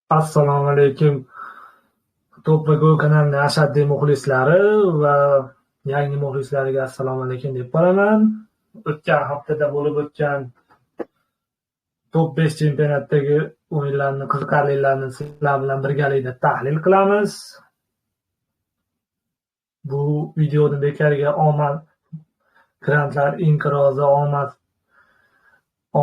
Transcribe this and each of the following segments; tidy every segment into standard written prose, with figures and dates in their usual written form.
Assalomu alaykum. To'p va gol kanalining ashaddiy muxlislari va yangi muxlislariga assalomu alaykum deb qolaman. O'tgan haftada bo'lib o'tgan top 5 chempionatdagi o'yinlarni, qiziqarlilarini sizlar bilan birgalikda tahlil qilamiz. Bu videoni bekorga omad grantlar inqirozi,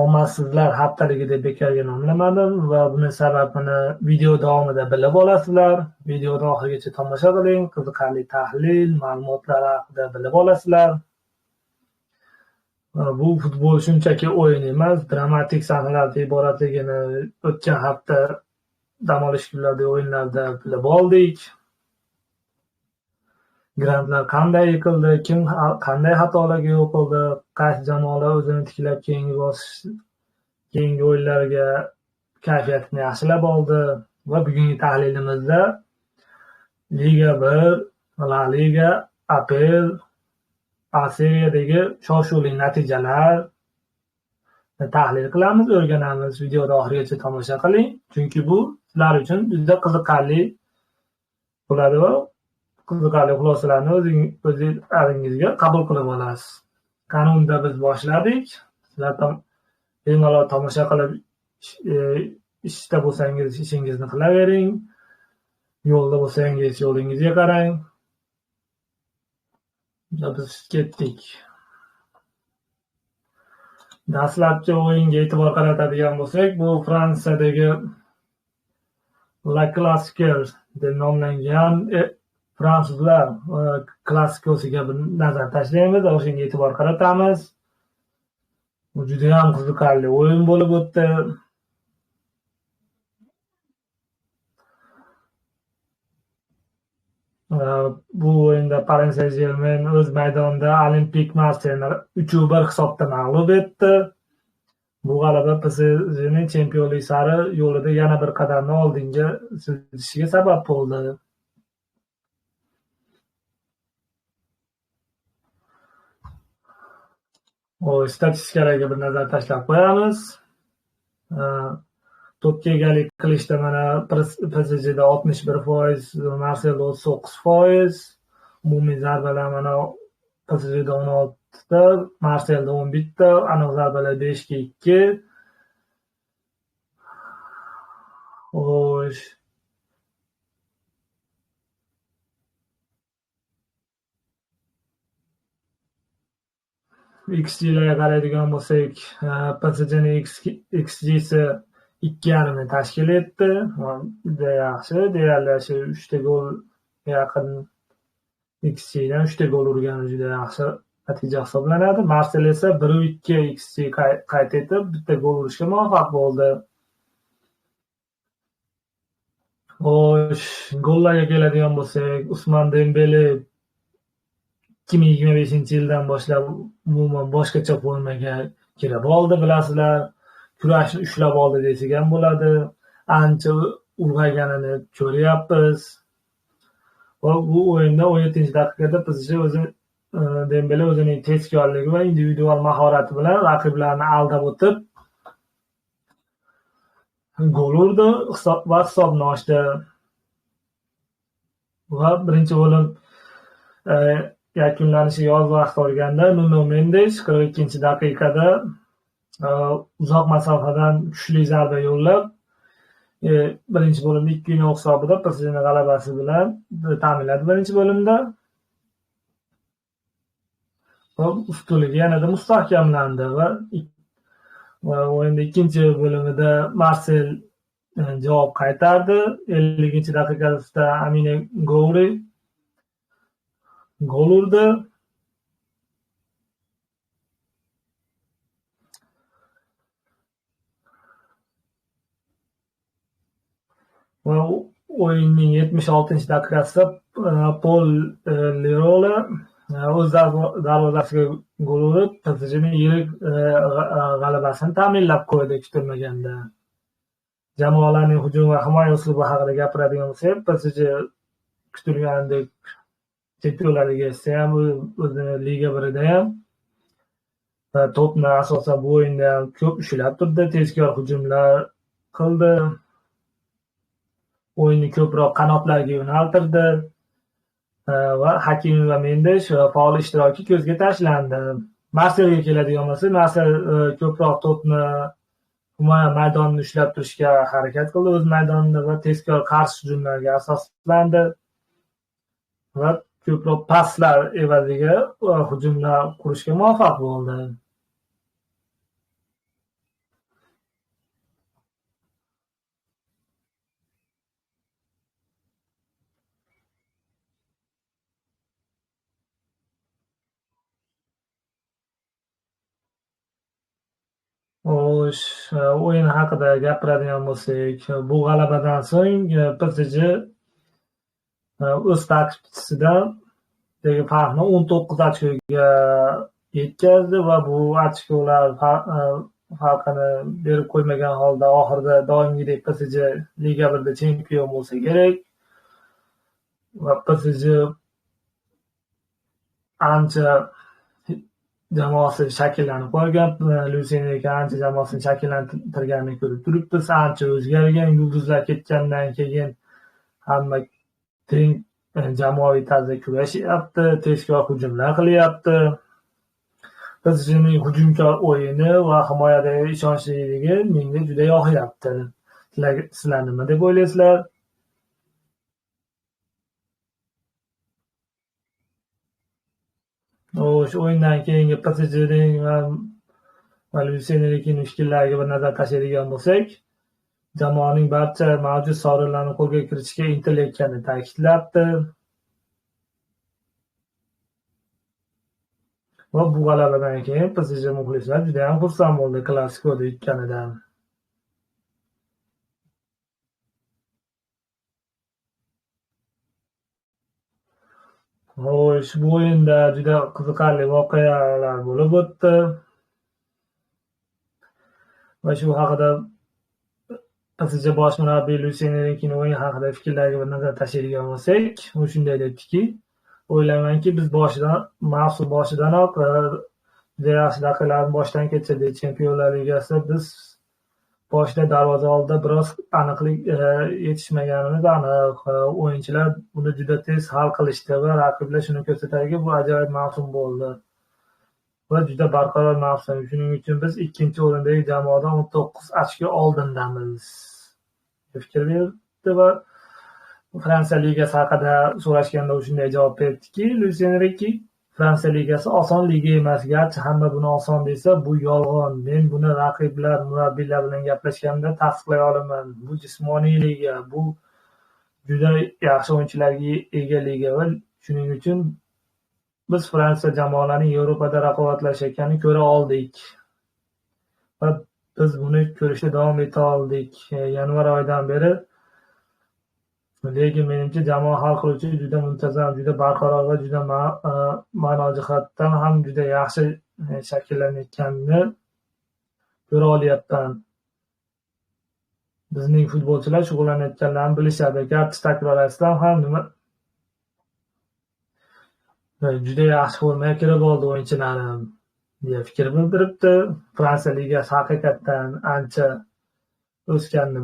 omadsizlar haftaligi deb bekorga nomlamadim va buni sababini video davomida bilib olasizlar. Videoni oxirigacha tomosha qiling, qiziqarli tahlil, ma'lumotlar haqida bilib olasizlar. Bu futbol shunchaki o'yin emas, dramatik sahnalardan iboratligini o'tgan hafta dam olish kunlaridagi o'yinlarda bilib oldik. Grantlar qanday yiqildi, kim qanday xatolarga yo'l qo'ydi, qaysi jamoalar o'zini tiklab keyingi o'yinlarga kayfiyatini yaxshilab oldi va bugungi tahlilimizda Liga 1, La Liga, APL, A Seriyadagi shov-shuvli natijalar tahlil qilamiz, o'rganamiz. Videoni oxirigacha tomosha qiling, chunki bu sizlar uchun juda qiziqarli bo'ladi va qiziqarli xulosalarni o'zingizga qabul qilib olasiz. Qanunda biz boshladik. Sizlar bemalol tomosha qilib ishda bo'lsangiz ishingizni qilavering, yo'lda bo'lsangiz yo'lingizga qarang. Biz ketdik. Dastlabki o'yinga e'tibor qaratadigan bo'lsak, bu Fransiyadagi La Classique deb nomlangan fransuzlar klassikosiga bir nazar tashlaymiz, o'shanga e'tibor qaratamiz. Bu juda ham qiziqarli o'yin bo'lib o'tdi. Bu o'yinda Paris Saint-Germain o'z maydonida Olympique Marseille 3-1 hisobda mag'lub etdi. Bu g'alaba PSJning chempionlik sari yo'lida yana bir qadamni oldinga siljishiga sabab bo'ldi. Statistikalarga bir nazar tashlab qo'yamiz. To'pga egalik qilishda mana PSJda 61%, Marselda 39%, umumiy zarbalar mana PSJda 16 ta, Marselda 11 ta, aniq zarbalar 5-2. Xo'sh. XG'larga qaraydigan bo'lsak, PSJning XG'si 2.5 ni tashkil etdi. Juda yaxshi, deyarli shu 3 ta golga yaqin XG'dan 3 ta gol urgani juda yaxshi natija hisoblanadi. Marsel esa 1.2 XG qayd etib, bitta gol urishga muvaffaq bo'ldi. Xo'sh, gollarga keladigan bo'lsak, Usman Dembele 2025-yildan boshlab umuman boshqacha formaga kirib oldi, bilasizlar. Kurashni ushlab oldi desak ham bo'ladi. Ancha ulg'ayganini ko'ryapmiz. Va bu o'yinda 17-daqiqada PSG o'zi Dembele o'zining tezkorligi va individual mahorati bilan raqiblarni aldab o'tib gol urdi va hisobni ochdi. Va birinchi bo'lim yakunlanishiga oz vaqt qolganda Nuno Mendes 42-daqiqada uzoq masofadan kuchli zarba yo'llab, birinchi bo'limda 2-0 hisobida PSJning g'alabasi bilan ta'minladi birinchi bo'limda. Va ustunligi yanada mustahkamlandi va o'yinda ikkinchi bo'limida Marsel javob qaytardi. 50-daqiqasida Amine Gouri gol urdi. Va o'yinning 76-daqiqasida Pol Lirola o'z darvozasiga gol urib, PSJning yirik g'alabasini ta'minlab qo'ydi kutilmaganda. Jamoalarning hujum va himoya uslubi haqida gapiradigan bo'lsak, PSG kutilgandek Chempionlar Ligasida ham, o'zini Liga 1da ham to'pni asosan bu o'yinda ham ko'p ushlab turdi, tezkor hujumlar qildi. O'yinni ko'proq qanotlarga yo'naltirdi va Hakimi va Mendes faol ishtiroki ko'zga tashlandi. Marselga keladigan bo'lsak, Marsel ko'proq to'pni himoya maydonini ushlab turishga harakat qildi o'z maydonida va tezkor qarshi hujumlarga asoslandi va ko'proq paslar evaziga hujumlar qurishga muvaffaq bo'ldi. Xo'sh, o'yin haqida gapiradigan bo'lsak, bu g'alabadan so'ng PSG o'z ta'qibchisidan farqni 19 ochkoga yetkazdi va bu ochkolar farqini berib qo'ymagan holda oxirida doimgidek PSG Liga 1da chempion bo'lsa kerak. Va PSG ancha jamoasi shakllanib qolgan, Luis Enrique ancha jamoasini shakllantirganini ko'rib turibmiz. Ancha o'zgargan, yulduzlar ketgandan keyin hamma teng jamoaviy tarzda kurashyapti, tezkor hujumlar qilyapti. PSGning hujumkor o'yini va himoyadagi ishonchliligi menga juda yoqyapti. Sizlar nima deb o'ylaysizlar? O'sha o'yindan keyingi PSGning va Luis Enriquening fikrlariga bir nazar tashlaydigan bo'lsak, jamoaning barcha mavjud sovrinlarni qo'lga kiritishga intilayotganini ta'kidlabdi. Va bu g'alabadan keyin PSG muxlislari juda ham xursand bo'ldi Klasikoda yutganidan. Xo'sh, bu o'yinda juda qiziqarli voqealar bo'lib o'tdi. Va shu haqida PSG bosh murabbiyi Luis Enriquening o'yin haqida fikrlariga bir nazar tashlaydigan bo'lsak, u shunday debdiki, o'ylaymanki, biz mavsum boshidanoq juda yaxshi daqiqalarni boshdan kechirdik. Chempionlar Ligasida biz boshida darvoza oldida biroz aniqlik yetishmaganimiz aniq. O'yinchilar buni juda tez hal qilishdi va raqiblar shuni ko'rsatadiki, bu ajoyib mavsum bo'ldi va juda barqaror mavsum. Shuning uchun biz ikkinchi o'rindagi jamoadan 19 ochko oldindamiz deb fikr berdi va Fransiya ligasi haqida so'rashganda u shunday javob berdiki, Luis Enrique, Fransiya ligasi oson liga emas, garchi hamma buni oson desa, bu yolg'on. Men buni raqiblar, murabbiylar bilan gaplashganimda tasdiqlay olaman. Bu jismoniy liga, bu juda yaxshi o'yinchilarga ega liga va shuning uchun biz Fransiya jamoalarining Yevropada raqobatlashayotganini ko'ra oldik va biz buni ko'rishda davom eta oldik. Yanvar oyidan beri, lekin menimcha jamoa hal qiluvchi juda muntazam, juda barqaror va juda ma'no jihatdan ham juda yaxshi shakllanayotganini ko'ra olyapman. Bizning futbolchilar shug'ullanayotganlarini bilishadi. Garchi takrorlasam ham nima juda yaxshi formaga kirib oldi o'yinchilarim deya fikr bildiribdi. Fransiya ligasi haqiqatdan ancha o'sganini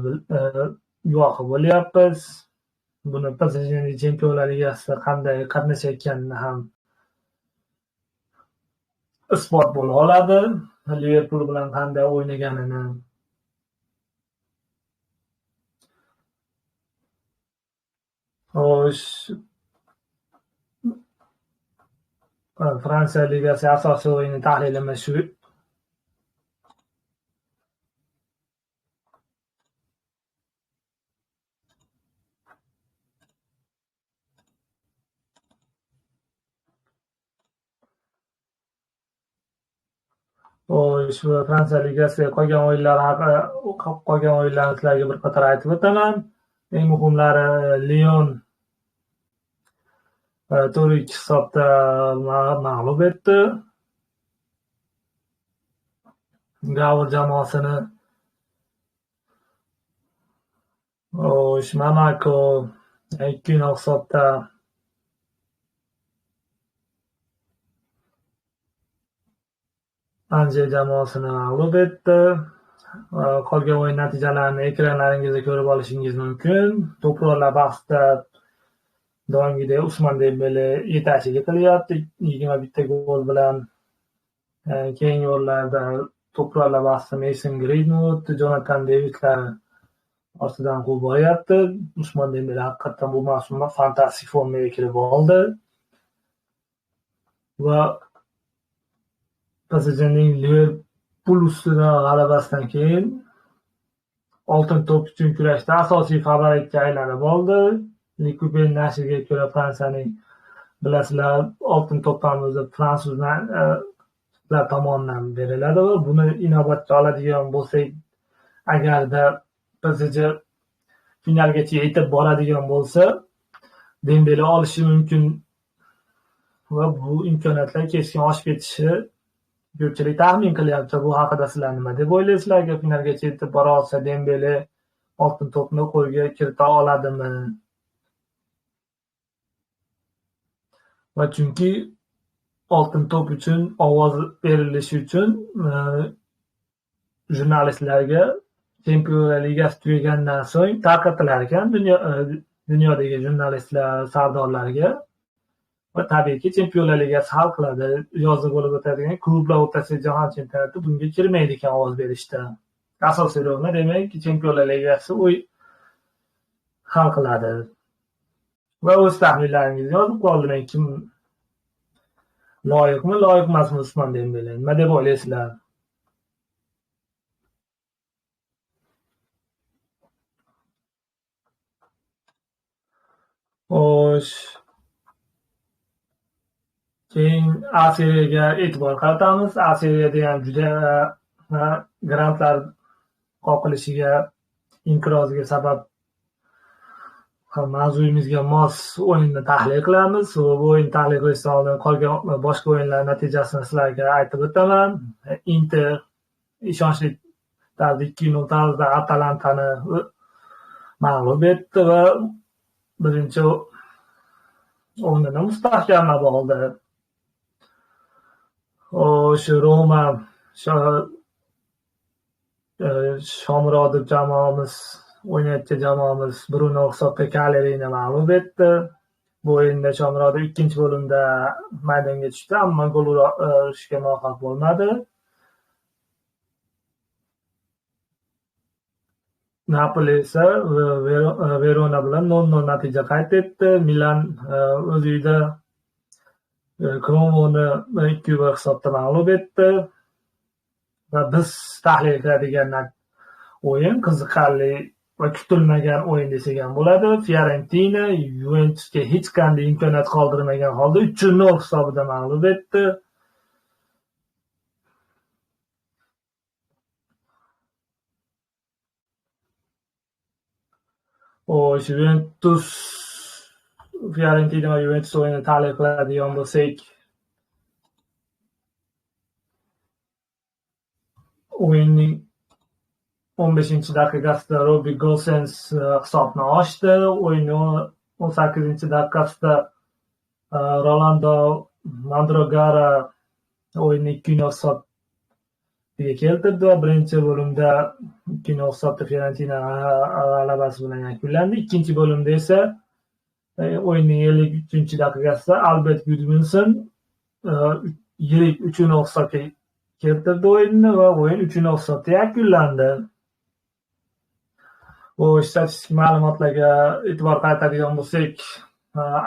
guvohi bo'lyapmiz. Buni PSGning Chempionlar Ligasida qanday qatnashayotganini ham isbot bo'la oladi. Liverpool bilan qanday o'ynaganini. Xo'sh, Fransiya ligasi asosiy o'yini tahlilimiz shu. Xo'sh, Fransiya ligasi qolgan o'yinlar haqida, qolgan o'yinlarni sizlarga bir qator aytib o'taman. Eng muhimlari Lyon 4-2 hisobda mag'lub etdi. Gavr jamoasini. Xo'sh, Monaco 2-0 hisobda Anje jamoasini mag'lub etdi. Qolgan o'yin natijalarini ekranlaringizda ko'rib olishingiz mumkin. To'purlar bahsda doimgidek Usmon Dembele yetakchilik qilyapti 21 gol bilan. Keyingi o'rinlarda to'purlar bahsida Mason Greenwood, Jonathan Davidlar ortidan quvib boryapti. Usmon Dembele haqiqatan bu mavsumda fantastik formaga kirib oldi. Va PSJning Liverpool ustidan g'alabasidan keyin oltin to'p uchun kurashda asosiy favoritga aylanib oldi. L'Equipe nashriga ko'ra Fransiyaning, bilasizlar, oltin to'p ham o'zi fransuzlar tomonidan beriladi va buni inobatga oladigan bo'lsak, agarda PSG finalgacha yetib boradigan bo'lsa, Dembele olishi mumkin va bu imkoniyatlar keskin oshib ketishi ko'pchilik taxmin qilyapti. Bu haqida sizlar nima deb o'ylaysizlar? Agar finalgacha yetib bora olsa, Dembele oltin to'pni qo'lga kirita oladimi? Va chunki oltin to'p uchun ovoz berilishi uchun jurnalistlarga Chempionlar Ligasi tugagandan so'ng tarqatilar ekan dunyodagi jurnalistlar sardorlarga. Va tabiiyki Chempionlar Ligasi hal qiladi. Yozda bo'lib o'tadigan klublar o'rtasidagi jahon chempionati bunga kirmaydi ekan ovoz berishda. Asosiy rolni demak Chempionlar Ligasi hal qiladi. Va o'z taxminlaringizni yozib qoldiring. Kim loyiqmi, loyiq emasmi Usmon Dembele? Nima deb o'ylaysizlar? Xo'sh. Keyin A seriyaga e'tibor qaratamiz. A seriyada ham juda grantlar qoqilishiga, inqirozga sabab mavzuyimizga mos o'yinni tahlil qilamiz. Va bu o'yinni tahlil qilishdan oldin qolgan boshqa o'yinlar natijasini sizlarga aytib o'taman. Inter ishonchli tarzda 2-0 tarzda Atalantani mag'lub etdi va birinchi o'rnini mustahkamlab oldi. O'sha Roma Shomurodov jamoamiz o'ynayotgan jamoamiz 1-0 hisobda Kalyarini mag'lub etdi. Bu o'yinda Shomurodov ikkinchi bo'limda maydonga tushdi, ammo gol urishga muvaffaq bo'lmadi. Napoli esa Verona bilan 0-0 natija qayd etdi. Milan o'z uyida Cromoni 2-1 hisobda mag'lub etdi. Va biz tahlil qiladigan o'yin qiziqarli va kutilmagan o'yin desak ham bo'ladi. Fiorentina Juventusga hech qanday imkoniyat qoldirmagan holda 3-0 hisobida mag'lub etdi. Xo'sh, Juventus Fiorentina va Juventus o'yinini tahlil qiladigan bo'lsak, o'yinning 15-daqiqasida Robbi Gosens hisobni ochdi. O'yinning 18-daqiqasida Rolando Mandragora o'yinni 2-0 hisobga keltirdi va birinchi bo'limda 2-0 hisobda Fiorentina g'alabasi bilan yakunlandi. Ikkinchi bo'limda esa o'yinning 53-daqiqasida Albert Gudmundsson yirik 3-0 hisobga keltirdi o'yinni va o'yin 3-0 hisobda yakunlandi. Bu statistik ma'lumotlarga e'tibor qaratadigan bo'lsak,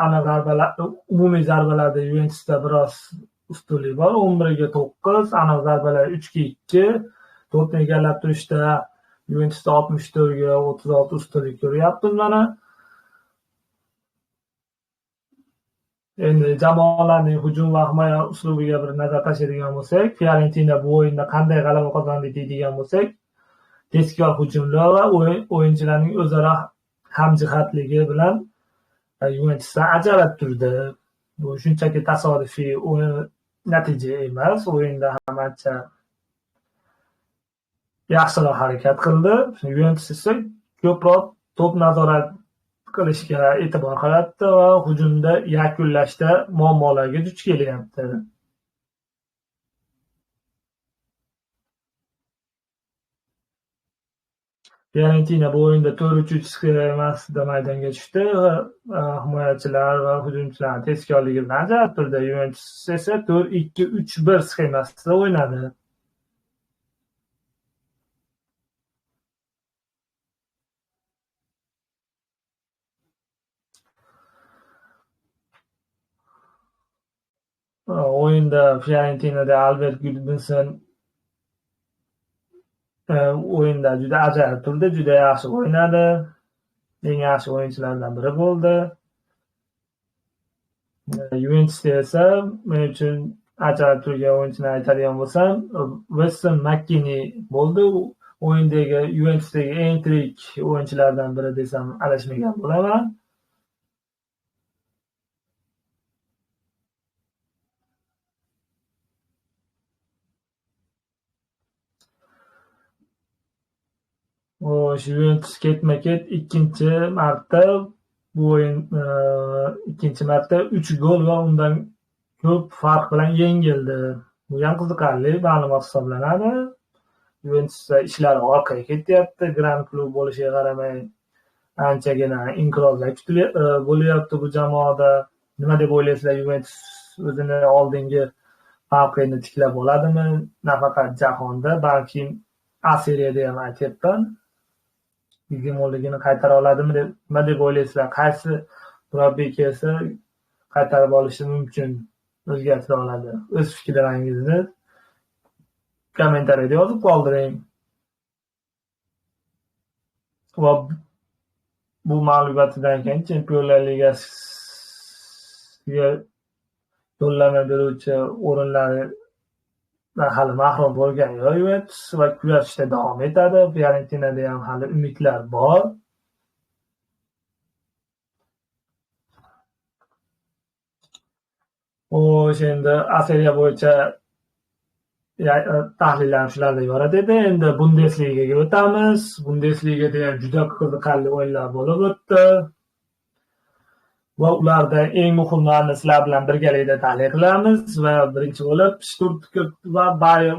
aniq zarbalar, umumiy zarbalarda Juventusda biroz ustunlik bor, 11-9, aniq zarbalar 3-2, to'pni egallab turishda Juventusda 64-36 ustunlik ko'ryapmiz mana. Endi jamoalarning hujum va himoya uslubiga bir nazar tashlaydigan bo'lsak, Fiorentina bu o'yinda qanday g'alaba qozondi deydigan bo'lsak, tezkor hujumlar va o'yinchilarning o'zaro hamjihatligi bilan Juventusdan ajralib turdi. Bu shunchaki tasodifiy o'yin natija emas, o'yinda ham ancha yaxshiroq harakat qildi. Juventus esa ko'proq to'p nazorat qilishga e'tibor qaratdi va hujumda yakunlashda muammolarga duch kelyapti. Fiorentina bu o'yinda 4-3-3 sxemasida maydonga tushdi va himoyachilar va hujumchilarning tezkorligi bilan ajralib turdi. Juventus esa 4-2-3-1 sxemasida o'ynadi. O'yinda Fiorentinada Albert Gudmundsson o'yinda juda ajoyib turdi, juda yaxshi o'ynadi. Eng yaxshi o'yinchilardan biri bo'ldi. Juventusda esa men uchun ajoyib turgan o'yinchini aytadigan bo'lsam, Weston McKennie bo'ldi. O'yindagi Juventusdagi eng tirik o'yinchilardan biri desam adashmagan bo'laman. Xo'sh, Juventus ketma-ket ikkinchi marta bu o'yin ikkinchi marta 3 gol va undan ko'p farq bilan yengildi. Bu ham qiziqarli ma'lumot hisoblanadi. Juventusda ishlari orqaga ketyapti. Grand klub bo'lishiga qaramay anchagina inqirozlar bo'lyapti bu jamoada. Nima deb o'ylaysizlar, Juventus o'zini oldingi mavqeini tiklab oladimi? Nafaqat jahonda, balki A seriyada ham aytyapman. Hegemonligini qaytara oladimi deb nima deb o'ylaysizlar? Qaysi murabbiy kelsa qaytarib olishi mumkin, o'zgartira oladi? O'z fikrlaringizni kommentariyada yozib qoldiring. Va bu mag'lubiyatidan keyin Chempionlar Ligasiga yo'llanma beruvchi o'rinlari hali mahrum bo'lgan Juventus va kurashda davom etadi. Fiorentinada ham hali umidlar bor. Xo'sh, endi A Seriya bo'yicha tahlillar shulardan iborat edi. Endi Bundesligaga o'tamiz. Bundesligada ham juda qiziqarli o'yinlar bo'lib o'tdi. Va ularda eng muhimlarini sizlar bilan birgalikda tahlil qilamiz va birinchi bo'lib Stuttgart va Bayer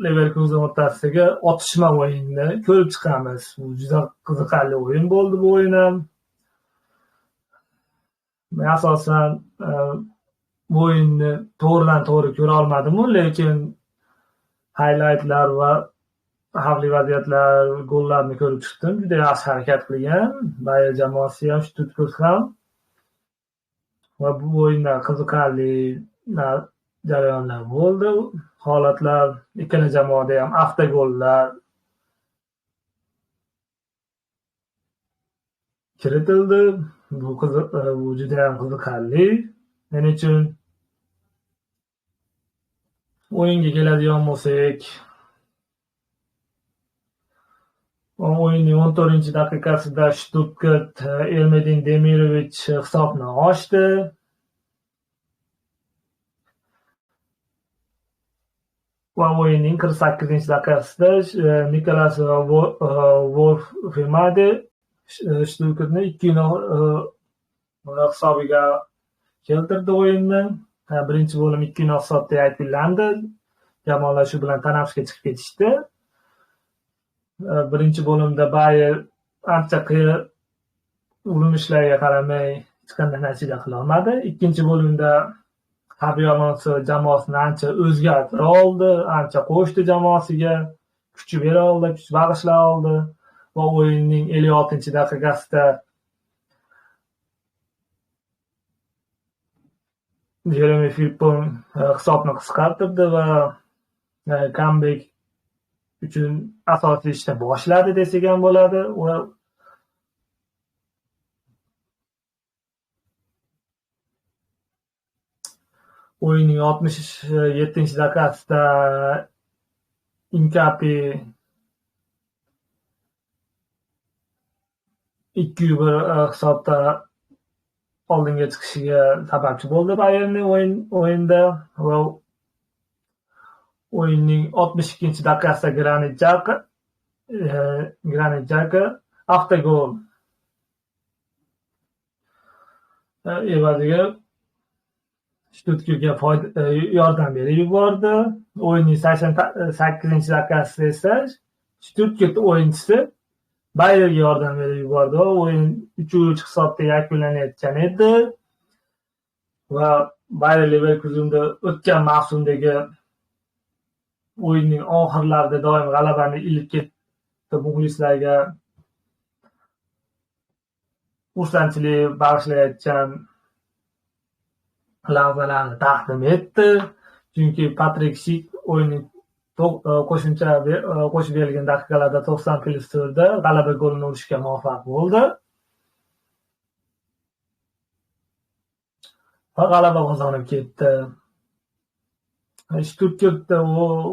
Leverkusen o'rtasidagi otishma o'yinini ko'rib chiqamiz. Bu juda qiziqarli o'yin bo'ldi bu o'yin ham. Men asosan bu o'yinni to'g'ridan to'g'ri ko'ra olmadim, lekin highlightlar va xavfli vaziyatlar, gollarni ko'rib chiqdim. Juda yaxshi harakat qilgan Bayer jamoasi ham, Stuttgart ham. Va bu o'yinda qiziqarli jarayonlar bo'ldi. Holatlar ikkala jamoada ham avtogollar kiritildi. Bu juda ham qiziqarli men uchun. O'yinga keladigan bo'lsak, o'yinning 14-daqiqasida Stuttgart Elmedin Demirovic hisobni ochdi. Va o'yinning 48-daqiqasida Nikolas Wolfemade Stuttgartni 2-0 hisobiga keltirdi o'yinni. Birinchi bo'lim 2-0 hisobda yakunlandi. Jamoalar shu bilan tanaffusga chiqib ketishdi. Birinchi bo'limda Bayer ancha qiyin urinishlarga qaramay hech qanday natija qila olmadi. Ikkinchi bo'limda Xabi Alonso jamoasini ancha o'zgartira oldi, ancha qo'shdi jamoasiga, kuch bera oldi, kuch bag'ishlay oldi va o'yinning 56-daqiqasida Jeremy Firpo hisobni qisqartirdi va comeback uchun asosiy ishni boshladi desak ham bo'ladi. Va o'yinning 67-daqiqasida Inkapi 2-1 hisobda oldinga chiqishiga sababchi bo'ldi Bayernning o'yinda va o'yinning 62-daqiqasida Granit Xhaka avtogol evaziga Stuttgartga yordam berib yubordi. O'yinning 88-daqiqasida esa Stuttgart o'yinchisi Bayerga yordam berib yubordi. O'yin 3-3 hisobda yakunlanayotgan edi. Va Bayer Leverkusenda o'tgan mavsumdagi o'yinning oxirlarida doim g'alabani ilib ketdi, muxlislarga xursandchilik bag'ishlayotgan lahzalarni taqdim etdi. Chunki Patrik Schick o'yinning qo'shimcha qo'shib berilgan daqiqalarda 90+4 da g'alaba golini urishga muvaffaq bo'ldi. Va g'alaba qozonib ketdi. Stuttgartda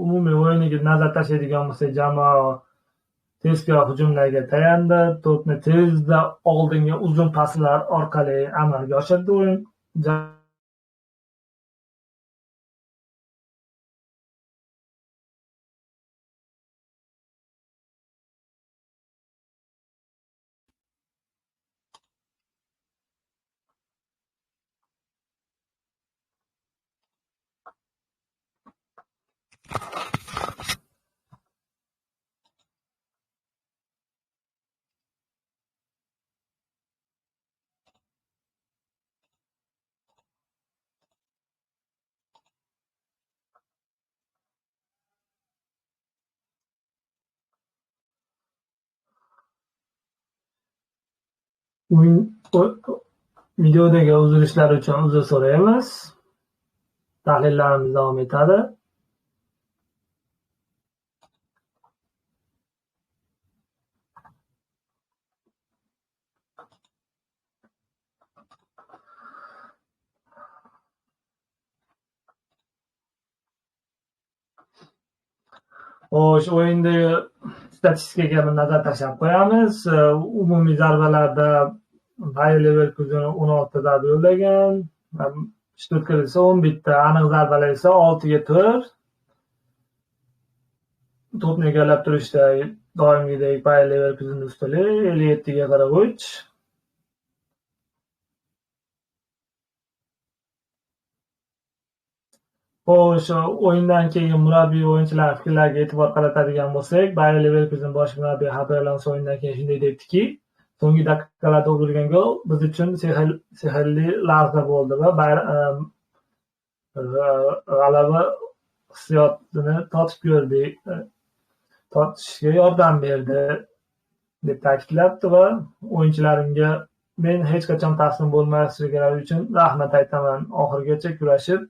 umumiy o'yiniga nazar tashlaydigan bo'lsak, jamoa tezkor hujumlarga tayandi, to'pni tezda oldinga uzun paslar orqali amalga oshirdi o'yin. Videodagi uzilishlar uchun uzr so'raymiz. Tahlillarimiz davom etadi. Xo'sh, o'yinda statistikaga bir nazar tashlab qo'yamiz. Umumiy zarbalarda Bayer Leverkusen 16 zarba yo'llagan, Stuttgart esa 11 ta, aniq zarbalar esa 6-4. To'pni egallab turishda doimgidek Bayer Leverkusen ustunligi 57-43. Xo'sh, o'yindan keyin murabbiy o'yinchilar fikrlariga e'tibor qaratadigan bo'lsak, Bayer Leverkusen bosh murabbiyi Xabi Alonso o'yindan keyin shunday debdiki, so'nggi daqiqalarda urilgan gol biz uchun sehrli lahza bo'ldi va g'alaba hissiyotini totib ko'rdik, totishga yordam berdi deb ta'kidlabdi va o'yinchilarimga men hech qachon taslim bo'lmasliklari uchun rahmat aytaman. Oxirigacha kurashib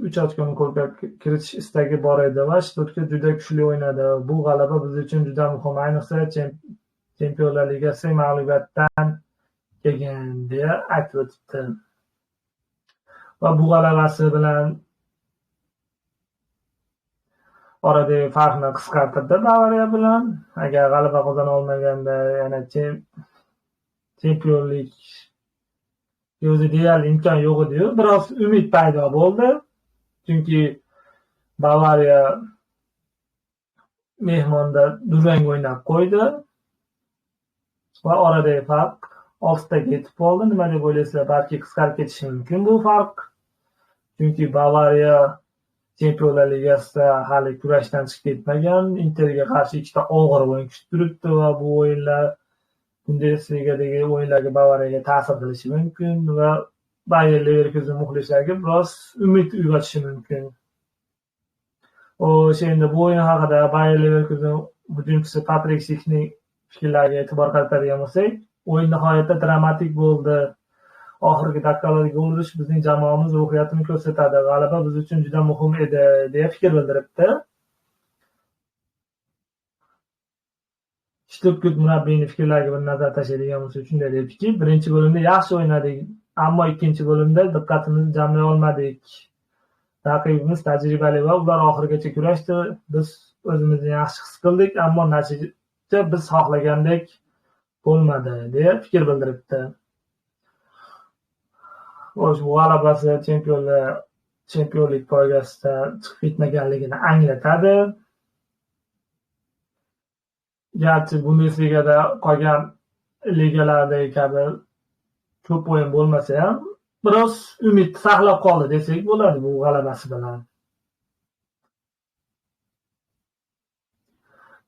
3 ochkoni qo'lga kiritish istagi bor edi va Stuttgart juda kuchli o'ynadi. Bu g'alaba biz uchun juda muhim, ayniqsa Chempionlar Ligasi mag'lubiyatdan keyin deya aytib o'tibdi. Va bu g'alabasi bilan oradagi farqni qisqartirdi Bavariya bilan. Agar g'alaba qozona olmaganda yana chempionlik o'zi deyarli imkon yo'q edi-yu, biroz umid paydo bo'ldi. Chunki Bavariya mehmonda durang o'ynab qo'ydi va oradagi farq 6 taga yetib qoldi. Nima deb o'ylaysizlar? Balki qisqarib ketishi mumkin bu farq. Chunki Bavariya Chempionlar Ligasida hali kurashdan chiqib ketmagan. Interga qarshi ikkita og'ir o'yin kutib turibdi va bu o'yinlar Bundesligadagi o'yinlarga Bavariyaga ta'sir qilishi mumkin va Bayer Leverkusen muxlislariga biroz umid uyg'otishi mumkin. Xo'sh, endi bu o'yin haqida Bayer Leverkusen hujumchisi Patrik Schickning fikrlariga e'tibor qaratadigan bo'lsak, o'yin nihoyatda dramatik bo'ldi. Oxirgi daqiqalarda gol urish bizning jamoamiz ruhiyatini ko'rsatadi. G'alaba biz uchun juda muhim edi, deya fikr bildiribdi. Stuttgart murabbiyining fikrlariga bir nazar tashlaydigan bo'lsak, shunday debdiki, birinchi bo'limda yaxshi o'ynadik, ammo ikkinchi bo'limda diqqatimizni jamlay olmadik. Raqibimiz tajribali va ular oxirigacha kurashdi. Biz o'zimizni yaxshi his qildik, ammo natija biz xohlagandek bo'lmadi, deya fikr bildiribdi. Xo'sh, bu g'alabasi chempionlik poygasida chiqib ketmaganligini anglatadi. Garchi Bundesligada qolgan ligalardagi kabi ko'p o'yin bo'lmasa ham, biroz umid saqlab qoldi desak bo'ladi bu g'alabasi bilan.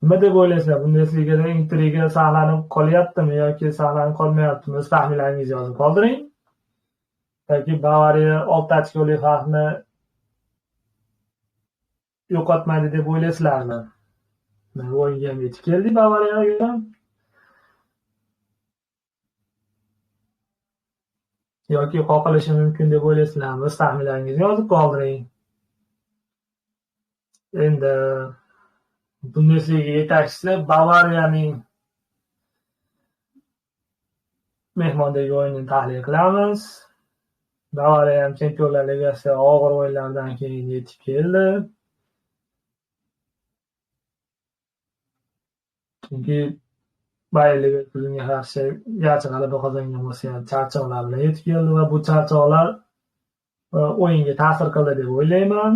Nima deb o'ylaysizlar? Bundesligada intriga saqlanib qolyaptimi yoki saqlanib qolmayaptimi? O'z taxminlaringizni yozib qoldiring. Yoki Bavariya 6 ochkolik farqni yo'qotmaydi deb o'ylaysizlarmi? Bu o'yinga ham yetib keldik Bavariyaga. Yoki qoqilishi mumkin deb o'ylaysizlarmi? O'z taxminlaringizni yozib qoldiring. Endi Bundesliga yetakchisi Bavariyaning mehmondagi o'yinini tahlil qilamiz. Bavariya ham Chempionlar Ligasi og'ir o'yinlardan keyin yetib keldi. Chunki Bayer Leverkusenga qarshi garchi g'alaba qozongan bo'lsa ham charchoqlar bilan yetib keldi va bu charchoqlar o'yinga ta'sir qildi deb o'ylayman.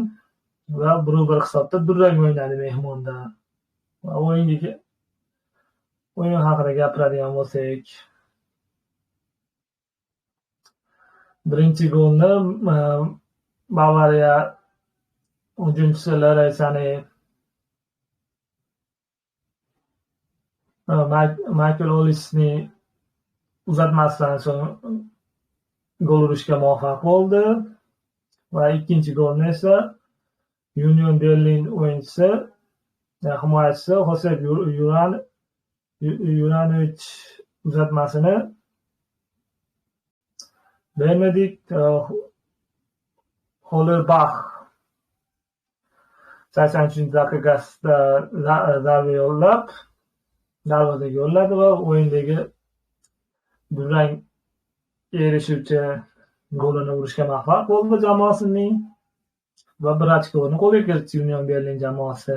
Va 1-1 hisobda durang o'ynadi mehmonda. Va o'yin haqida gapiradigan bo'lsak, birinchi golni Bavariya hujumchisi Leroy Sané Michael Olisni uzatmasidan so'ng gol urishga muvaffaq bo'ldi va ikkinchi golni esa Union Berlin o'yinchisi, himoyachisi Josep Juranovic uzatmasini Benedikt Hollerbach 83-daqiqasida zarba yo'llab darvozaga yo'lladi va o'yindagi durang erishuvchi golini urishga muvaffaq bo'ldi jamoasining va bir ochkoni qo'lga kiritdi Union Berlin jamoasi.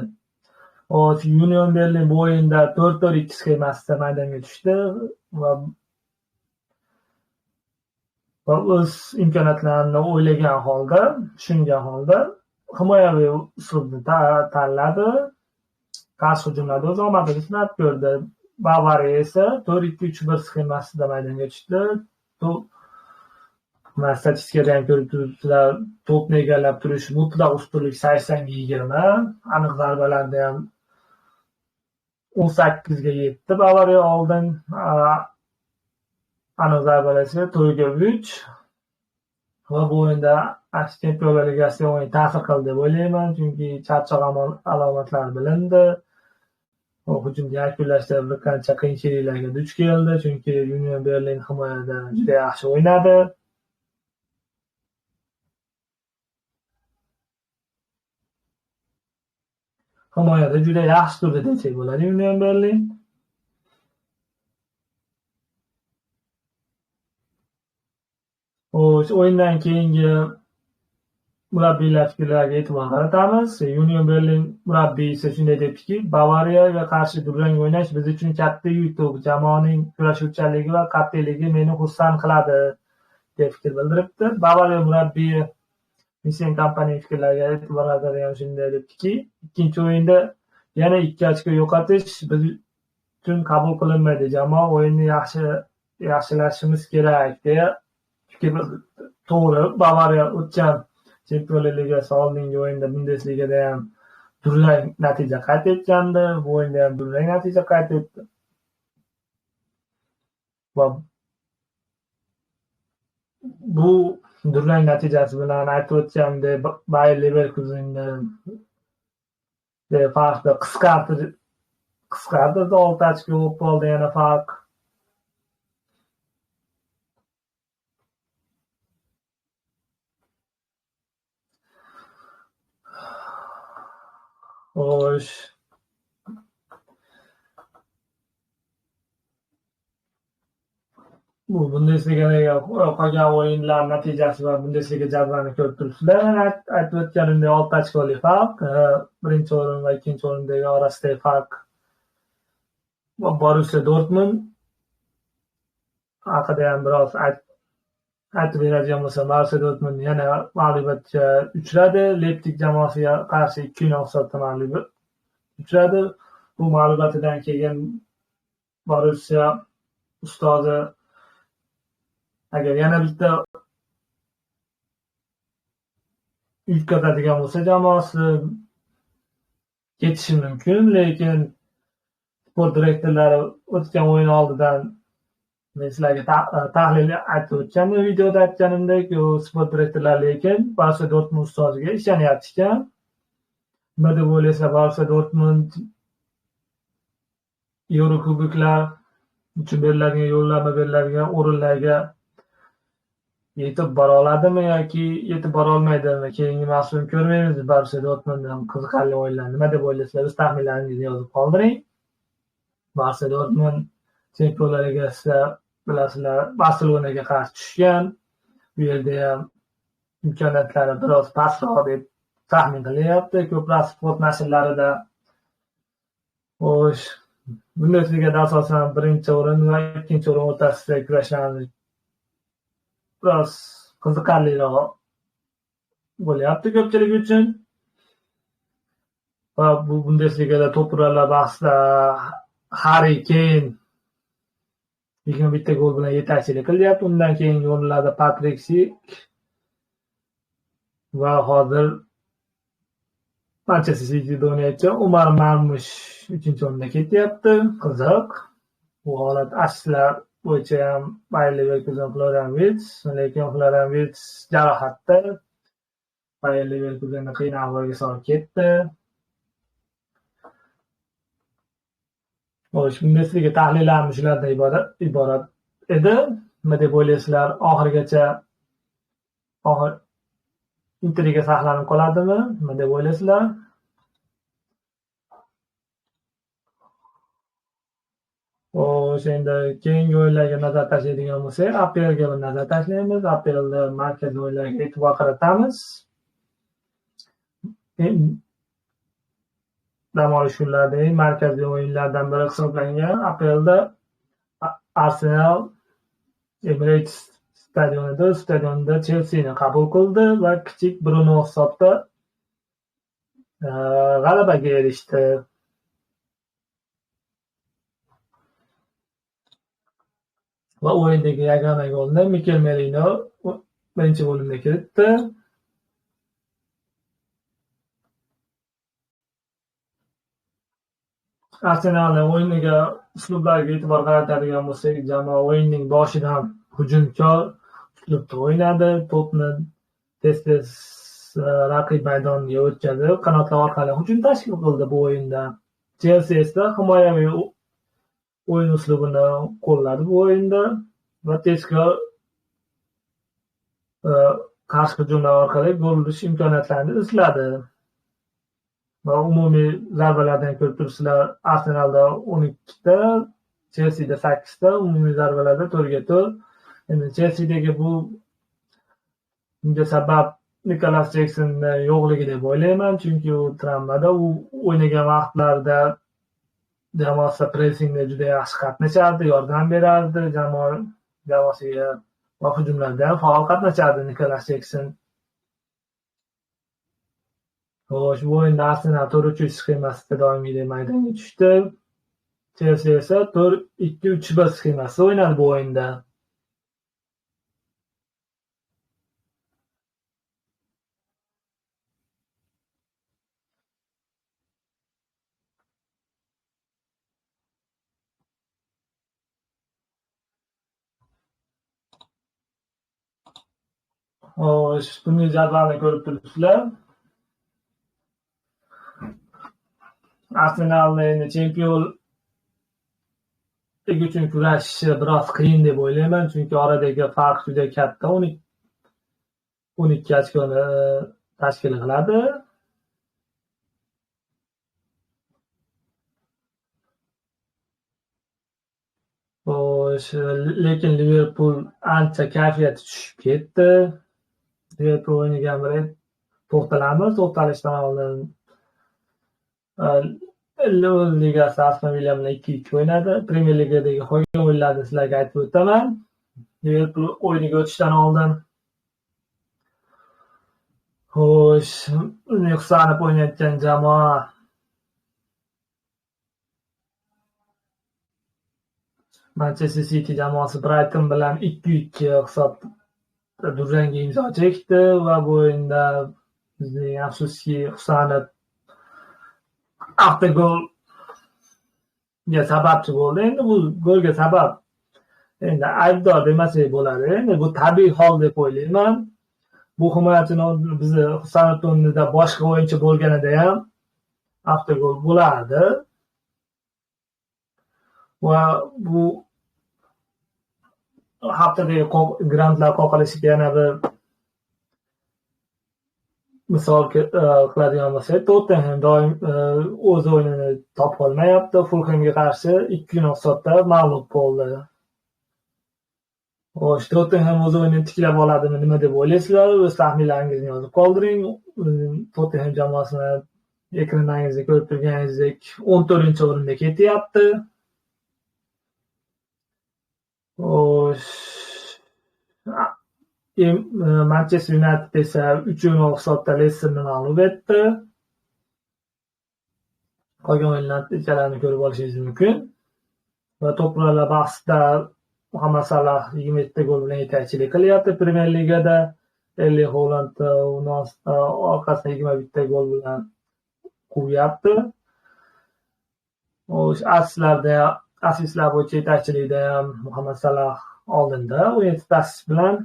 Union Berlin bu o'yinda 4-4-2 sxemasida maydonga tushdi va o'z imkoniyatlarini o'ylagan holda, tushungan holda himoyaviy uslubni tanladi. Qarshi hujumlarda o'z omadini sinab ko'rdi. Bavariya esa 4-2-3-1 sxemasida maydonga tushdi. Statistikada ham ko'rib turibsizlar, to'pni egallab turish mutlaq ustunlik 80-20, aniq zarbalarda ham 18-7 Bavariya oldin, aniq zarbalar esa 4-3 va bu o'yinda Chempionlar Ligasi o'yini ta'sir qildi deb o'ylayman, chunki charchoq alomatlari bilindi. Hujumni yakunlashda bir qancha qiyinchiliklarga duch keldi, chunki Union Berlin himoyada juda yaxshi o'ynadi. Himoyada juda yaxshi turdi desak bo'ladi Union Berlin. O'yindan keyingi murabbiylar fikrlariga e'tibor qaratamiz. Union Berlin murabbiysi shunday debdiki, Bavariyaga qarshi durang o'ynash biz uchun katta yutuq. Jamoaning kurashuvchanligi va qat'iyligi meni xursand qiladi, deb fikr bildiribdi. Bavariya murabbiyi Vincent Kompany fikrlariga e'tibor qaratadigan shunday debdiki, ikkinchi o'yinda yana 2 ochko yo'qotish biz uchun qabul qilinmaydi. Jamoa o'yinni yaxshilashimiz kerak, deya fikr bildirdi. To'g'ri, Bavariya o'tgan Chempionlar Ligasi oldingi o'yinda Bundesligada ham durang natija qayd etgandi, bu o'yinda ham durang natija qayd etdi. Va bu durang natijasi bilan aytib o'tgandek, Bayer Leverkusenni farqni qisqartirdi, 6 ochko bo'lib qoldi yana farq. Xo'sh. Bu Bundesligadagi qolgan o'yinlar natijasi va Bundesliga jadvalini ko'rib turibsizlar. Aytib o'tganimdek, 6 ochkolik farq, birinchi o'rin va ikkinchi o'rindagi orasidagi farq Borussia Dortmund haqida ham biroz aytib beradigan bo'lsam, Borussia Dortmund yana mag'lubiyatga uchradi. Leipzig jamoasiga qarshi 2-0 hisobda mag'lubiyat uchradi. Bu mag'lubiyatidan keyin Borussia ustozi agar yana bitta yutqazadigan bo'lsa jamoasi ketishi mumkin, lekin sport direktorlari o'tgan o'yin oldidan men sizlarga tahlil aytib o'tgandim, videoda aytganimdek, u sport direktorlari lekin Borussiya Dortmund ustoziga ishonyapti ekan. Nima deb o'ylaysizlar, Borussiya Dortmund Yevrokuboklar uchun beriladigan yo'llanma beriladigan o'rinlarga yetib bora oladimi yoki yetib bora olmaydimi? Keyingi mavsum ko'rmaymiz Borussiya Dortmunddan qiziqarli o'yinlar. Nima deb o'ylaysizlar? O'z taxminlaringizni yozib qoldiring. Borussiya Dortmund Chempionlar Ligasida bilasizlar Barselonaga qarshi tushgan. Bu yerda ham imkoniyatlari biroz pastroq deb taxmin qilyapti ko'plab sport nashrlarida. Xo'sh, Bundesligada asosan birinchi o'rin va ikkinchi o'rin o'rtasida kurashlarimiz biroz qiziqarliroq bo'lyapti ko'pchilik uchun. Va bu Bundesligada to'p urarlar bahsida Harri Keyn 21 gol bilan yetakchilik qilyapti. Undan keyingi o'rinlarda Patrik Schick va hozir Manchester Cityda o'ynayotgan Umar Marmush 3-o'rinda ketyapti. Qiziq. Bu holat assistlar bo'yicha ham Bayer Leverkusen Florian Wirtz, lekin Florian Wirtz jarohatda. Bayer Leverkusenni qiyin ahvolga solib ketdi. Xo'sh, Bundesliga tahlillarimiz shulardan iborat edi. Nima deb o'ylaysizlar? Oxirigacha intriga saqlanib qoladimi? Nima deb o'ylaysizlar? Xo'sh, endi keyingi o'yinlarga nazar tashlaydigan bo'lsak, APLga bir nazar tashlaymiz. APLda markaziy o'yinlarga e'tibor qaratamiz. Dam olish kunlaridagi markaziy o'yinlardan biri hisoblangan APLda Arsenal Emirates stadionida Chelseani qabul qildi va kichik 1-0 hisobda g'alabaga erishdi. Va o'yindagi yagona golni Mikel Merino birinchi bo'limda kiritdi. Arsenalning o'yiniga, uslublariga e'tibor qaratadigan bo'lsak, jamoa o'yinning boshidan hujumkor uslubda o'ynadi. To'pni tez-tez raqib maydoniga o'tkazib, qanotlar orqali hujum tashkil qildi bu o'yinda. Chelsea esa himoyaviy o'yin uslubini qo'lladi bu o'yinda va tezkor qarshi hujumlar orqali gol urish imkoniyatlarini izladi. Va umumiy zarbalardan ko'rib turibsizlar, Arsenalda 12 ta, Chelseada 8 ta, umumiy zarbalarda 4-4. Endi Chelseadagi bu bunga sabab Nikolas Jeksonni yo'qligi deb o'ylayman, chunki u travmada, u o'ynagan vaqtlarda jamoasi pressingda juda yaxshi qatnashardi, yordam berardi jamoasiga va hujumlarda ham faol qatnashardi Nikolas Jekson. Xo'sh, bu o'yinda Arsenal 4-3-3 sxemasida doimgidek maydonga tushdi. Chelsea esa 4-2-3-1 sxemasida o'ynadi bu o'yinda. Xo'sh, bunday jadvalni ko'rib turibsizlar. Arsenalni endi chempionlik uchun kurashishi biroz qiyin deb o'ylayman, chunki oradagi farq juda katta, 12 ochkoni tashkil qiladi. Xo'sh, lekin Liverpool ancha kayfiyati tushib ketdi. Liverpool o'yiniga bir to'xtalamiz. To'xtalishdan oldin Ligasi Aston Villa bilan 2-2 o'ynadi. Premier Ligadagi qolgan o'yinlarni sizlarga aytib o'taman. Liverpool o'yiniga o'tishdan oldin. Xo'sh, nuqsonib o'ynayotgan jamoa Manchester City jamoasi Brighton bilan 2-2 hisobda durangga imzo chekdi va bu o'yinda Bizning afsuski Husanov avtogolga sababchi bo'ldi. Endi bu golga sabab, endi aybdor demasak bo'ladi. Endi bu tabiiy hol deb o'ylayman. Bu himoyachini bizni Husanov o'rnida boshqa o'yinchi bo'lganida ham avtogol bo'lardi. Va bu haftadagi grantlar qoqilishiga yana bir misol qiladigan bo'lsak, Tottenham doim o'z o'yinini topa olmayapti. Fulhamga qarshi 2-0 hisobda mag'lub bo'ldi. Xo'sh, Tottenham o'z o'yinini tiklab oladimi, nima deb o'ylaysizlar? O'z taxminlaringizni yozib qoldiring. Tottenham jamoasini ekranlaringizda ko'rib turganingizdek 14-o'rinda ketyapti. Xo'sh, Manchester United esa 3-0 hisobda Leicesterni mag'lub etdi. Qolgan o'yin natijalarini ko'rib olishingiz mumkin. Va to'plarlar bahsida Muhammad Salah 27 ta gol bilan yetakchilik qilyapti Premier Ligada. Erling Haaland uni orqasidan 21 ta gol bilan quvayapti. Xo'sh, asistlar bo'yicha yetakchilikda ham Muhammad Salah oldinda 17 ta asist bilan.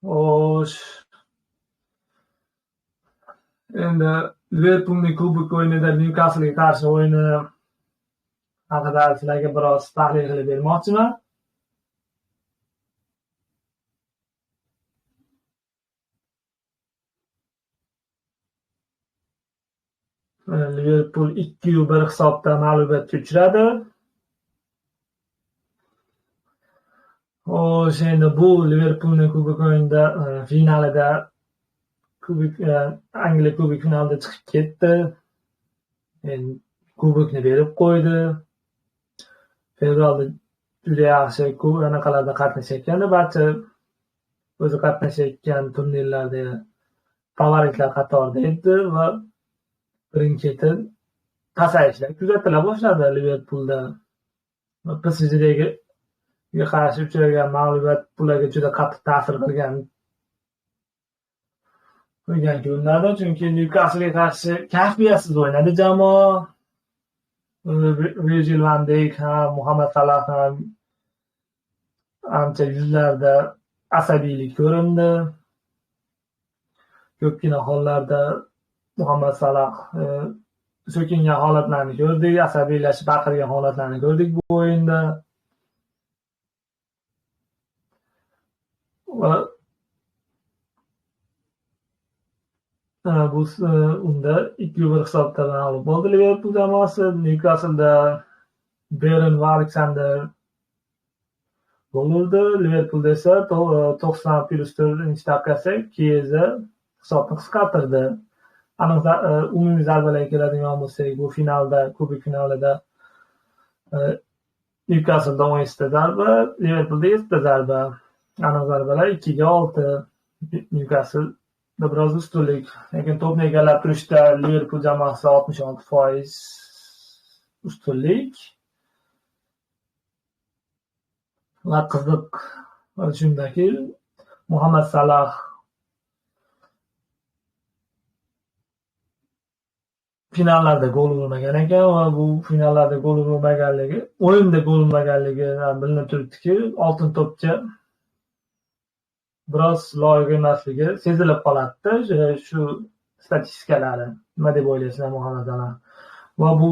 Xo'sh, endi Liverpoolning kubok o'yinida Newcastle'ga qarshi o'yini haqida sizlarga biroz tahlil qilib bermoqchiman. Liverpool 2-1 hisobda mag'lubiyatga uchradi. Xo'sh, endi bu Liverpoolning kubok o'yinida finalida kubok Angliya kubok finalida chiqib ketdi. Endi kubokni berib qo'ydi. Fevralda juda yaxshi anaqalarda qatnashayotgandi. Barcha o'zi qatnashayotgan turnirlarda favoritlar qatorida edi va birin-ketin pasayishlar kuzatila boshladi Liverpoolda. PSJga qarshi uchragan mag'lubiyat ularga juda qattiq ta'sir qilgan ko'rinadi, chunki Newcastle'ga qarshi kayfiyatsiz o'ynadi jamoa. Virgil van Dijk ham, Muhammad Salah ham ancha yuzlarda asabiylik ko'rindi. Ko'pgina hollarda Muhammad Salah so'kingan holatlarni ko'rdik, asabiylashib baqirgan holatlarni ko'rdik bu o'yinda. Va bu unda 2-1 hisobda mag'lub bo'ldi Liverpool jamoasi. Newcastle'da Beren va Alexander gol urdi. Liverpoolda esa 90+4 daqiqasi Chiesa hisobni qisqartirdi. Aniq umumiy zarbalarga keladigan bo'lsak, bu finalda, kubok finalida Newcastle'da 17 ta zarba, Liverpoolda 7 ta zarba. Aniq zarbalar 2-6. Newcastle'da biroz ustunlik, lekin to'pni egallab turishda Liverpool jamoasi 66% ustunlik. Va qiziq shundaki, Muhammad Salah finallarda gol urmagan ekan va bu finallarda gol urmaganligi, o'yinda gol urmaganligi bilinib turibdiki, oltin to'pcha biroz loyiq emasligi sezilib qoladi shu statistikalari. Nima deb o'ylaysizlar Muhammad Salah? Va bu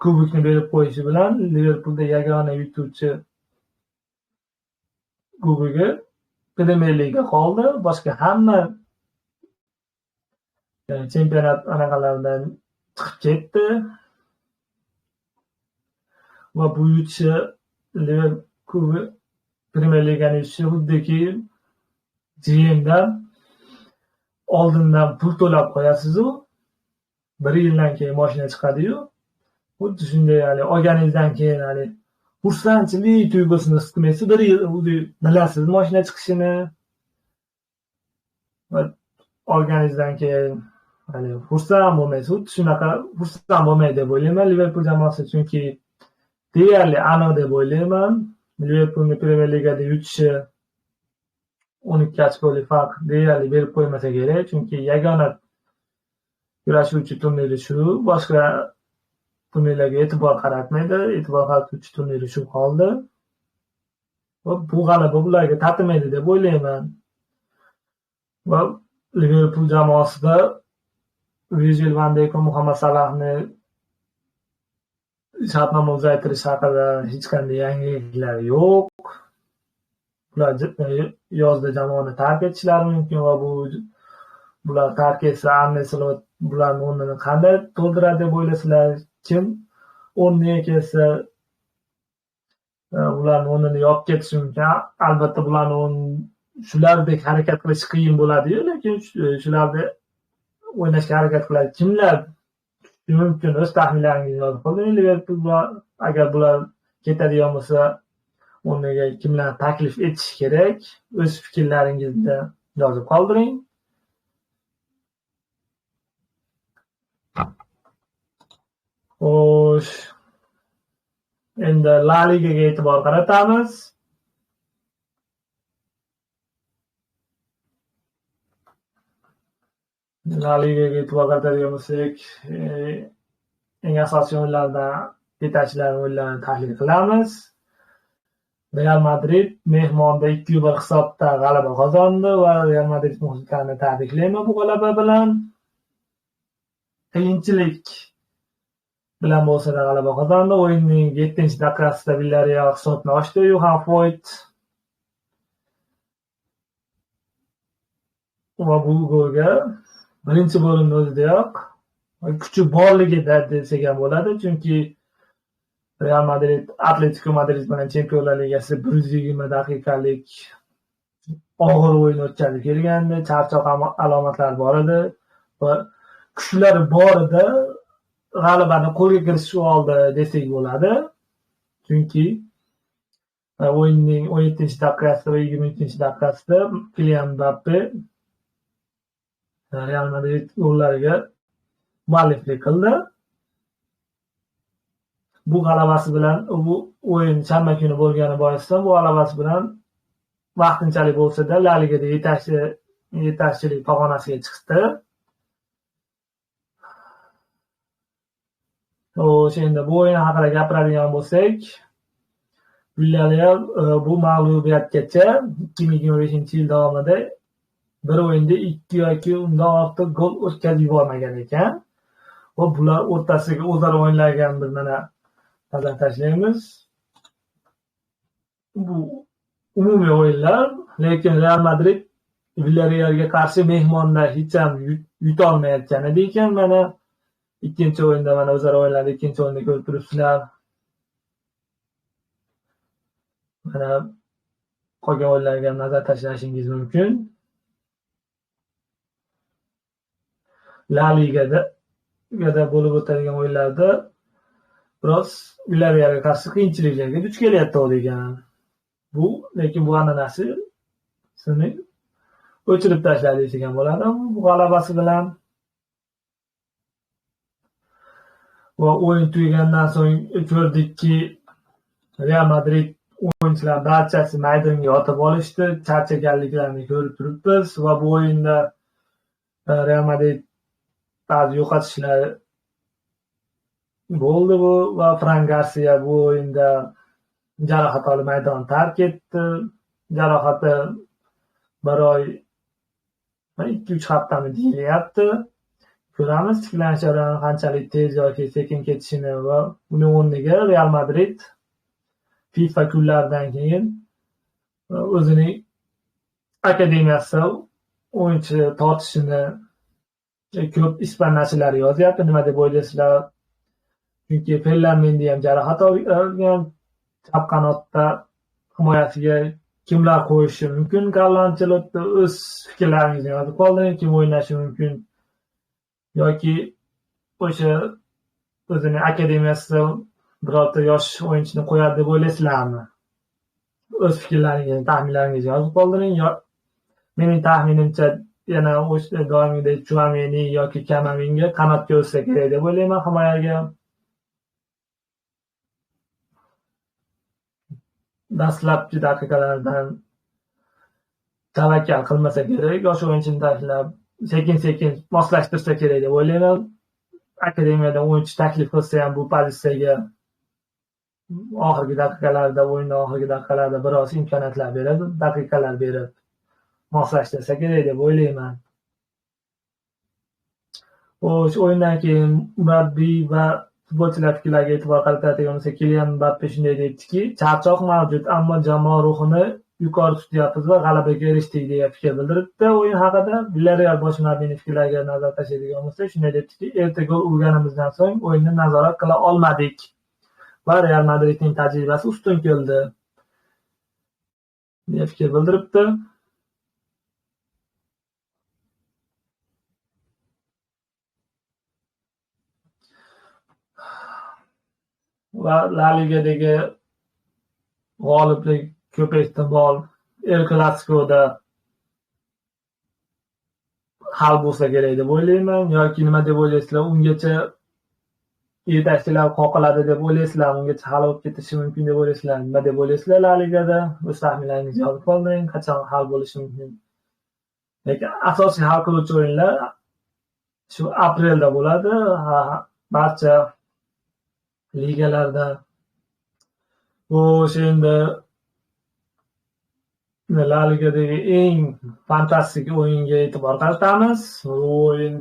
kubokni berib qo'yishi bilan Liverpoolda yagona yutuvchi kubogi Premier Liga qoldi. Boshqa hamma chempionat anaqalaridan chiqib ketdi. Va bu yutishi Liverpool Premier Ligani yutishi xuddiki GMdan oldindan pul to'lab qo'yasiz-u, bir yildan keyin mashina chiqadi-yu, xuddi shunday hali olganingizdan keyin hali xursandchilik tuyg'usini his qilmaysiz, bir yil bilasiz mashina chiqishini va olganingizdan keyin Hani xursand bo'lmaysiz, xuddi shunaqa xursand bo'lmaydi deb o'ylayman Liverpool jamoasi, chunki deyarli aniq deb o'ylayman. Liverpoolni Premier Ligada yutishi 12 ochkolik farq deyarli berib qo'ymasa kerak, chunki yagona kurashuvchi turniri shu, boshqa turnirlarga e'tibor qaratmaydi, e'tibor qaratuvchi turniri shu qoldi. Va bu g'alaba ularga tatimaydi deb o'ylayman. Va Liverpool jamoasida Virgil van Dijk va Muhammad Salahni shartnoma uzaytirish haqida hech qanday yangiliklar yo'q. Ular yozda jamoani tark etishlari mumkin va bular tark etsa Arne Slot bularning o'rnini qanday to'ldiradi deb o'ylasizlar? Kim o'rniga kelsa ularning o'rnini yopib ketishi mumkin. Albatta bularni shulardek harakat qilish qiyin bo'ladi-yu, lekin shularda o'ynashga harakat qiladi. Kimlar mumkin? O'z taxminlaringizni yozib qo'ying. Liverpool agar bular ketadigan bo'lsa, o'rniga kimlar taklif etish kerak? O'z fikrlaringizni yozib qoldiring. Xo'sh, endi La Ligaga e'tibor qaratamiz. La Ligaga e'tibor qaratadigan bo'lsak, eng asosiy o'yinlardan yetakchilar o'yinlarini tahlil qilamiz. Real Madrid mehmonda 2-1 hisobda g'alaba qozondi va Real Madrid muxlislarini tabriklayman bu g'alaba bilan. Qiyinchilik bilan bo'lsa-da g'alaba qozondi. O'yinning 7-daqiqasida Villarreal hisobni ochdi. Johan Foyt va bu golga birinchi bo'limning o'zidayoq kuchi borligida desak ham bo'ladi, chunki Real Madrid Atletico Madrid bilan Chempionlar Ligasi 120 daqiqalik og'ir o'yin o'tkazib kelgandi, charchoq alomatlari bor edi va kuchlari bor edi, g'alabani qo'lga kiritishib oldi desak bo'ladi. Chunki o'yinning 17-daqiqasida va 23-daqiqasida Kylian Mbappe Real Madrid gollariga mualliflik qildi. Bu g'alabasi bilan, bu o'yin shanba kuni bo'lgani boisidan bu g'alabasi bilan vaqtinchalik bo'lsa-da La Ligada yetakchilik pog'onasiga chiqdi. Xo'sh, endi bu o'yin haqida gapiradigan bo'lsak, Villarreal bu mag'lubiyatgacha 2025-yil davomida bir o'yinda 2 yoki undan ortiq gol o'tkazib yubormagan ekan. Va bular o'rtasiga o'zaro o'yinlarga ham bir mana nazar tashlaymiz. Bu umumiy o'yinlar, lekin Real Madrid Villarrealga qarshi mehmonda hech ham yuta olmayotgan edi ekan. Mana ikkinchi o'yinda, mana o'zaro o'yinlarda ikkinchi o'yinda ko'rib turibsizlar. Mana qolgan o'yinlarga ham nazar tashlashingiz mumkin. La Ligada bo'lib o'tadigan o'yinlarda biroz Villarrealga qarshi qiyinchiliklarga duch kelyapti degan. Bu lekin bu an'anasini o'chirib tashladi desak ham bo'ladi bu g'alabasi bilan. Va o'yin tugagandan so'ng ko'rdikki, Real Madrid o'yinchilar barchasi maydonga yotib olishdi, charchaganliklarini ko'rib turibmiz va bu o'yinda Real Madrid ba'zi yo'qotishlar bo'ldi bu va Fran Garcia bu o'yinda jarohat olib maydonni tark etdi. Jarohati bir oy 2-3 haftami deyilyapti. Ko'ramiz tiklanish jarayoni qanchalik tez yoki sekin ketishini va uning o'rniga Real Madrid FIFA kunlaridan keyin o'zining akademiyasi o'yinchi tortishini ko'p ispan nashrlari yozyapti. Nima deb o'ylaysizlar? Chunki Ferland Mendy ham jarohat olgan, chap qanotda himoyasiga kimlar qo'yishi mumkin? Carlo Ancelotti, o'z fikrlaringizni yozib qoldiring. Kim o'ynashi mumkin? Yoki o'sha o'zining akademiyasida birorta yosh o'yinchini qo'yadi deb o'ylaysizlarmi? O'z fikrlaringizni, taxminlaringizni yozib qoldiring. Mening taxminimcha yana o'sha doimgidek Tchouameni yoki Kamavinga qanotga o'tsa kerak deb o'ylayman himoyaga. Dastlabki daqiqalardan tavakkal qilmasa kerak, yosh o'yinchini tashlab sekin-sekin moslashtirsa kerak deb o'ylayman. Akademiyadan o'yinchi taklif qilsa ham bu pozitsiyaga oxirgi daqiqalarda, o'yinning oxirgi daqiqalarida biroz imkoniyatlar beradi, daqiqalar berib moslashtirsa kerak deb o'ylayman. Xo'sh, o'yindan keyin murabbiy va futbolchilar fikrlariga e'tibor qaratadigan bo'lsak, Kilian Mbappe shunday debdiki, charchoq mavjud, ammo jamoa ruhini yuqori tutyapmiz va g'alabaga erishdik deya fikr bildiribdi o'yin haqida. Villarreal bosh murabbiyining fikrlariga nazar tashlaydigan bo'lsak, shunday debdiki, erta gol urganimizdan so'ng o'yinni nazorat qila olmadik va Real Madridning tajribasi ustun keldi deya fikr bildiribdi. Va La Ligadagi g'oliblik ko'p ehtimol El Clasico'da hal bo'lsa kerak deb o'ylayman. Yoki nima deb o'ylaysizlar? Ungacha yetakchilar qoqiladi deb o'ylaysizlar? Ungacha hal bo'lib ketishi mumkin deb o'ylaysizlar? Nima deb o'ylaysizlar La Ligada? O'z taxminlaringizni yozib qoldiring, qachon hal bo'lishi mumkin? Lekin asosiy hal qiluvchi o'yinlar shu aprelda bo'ladi. Barcha ligalarda. Xo'sh, endi La Ligadagi eng fantastik o'yinga e'tibor qaratamiz. Bu o'yin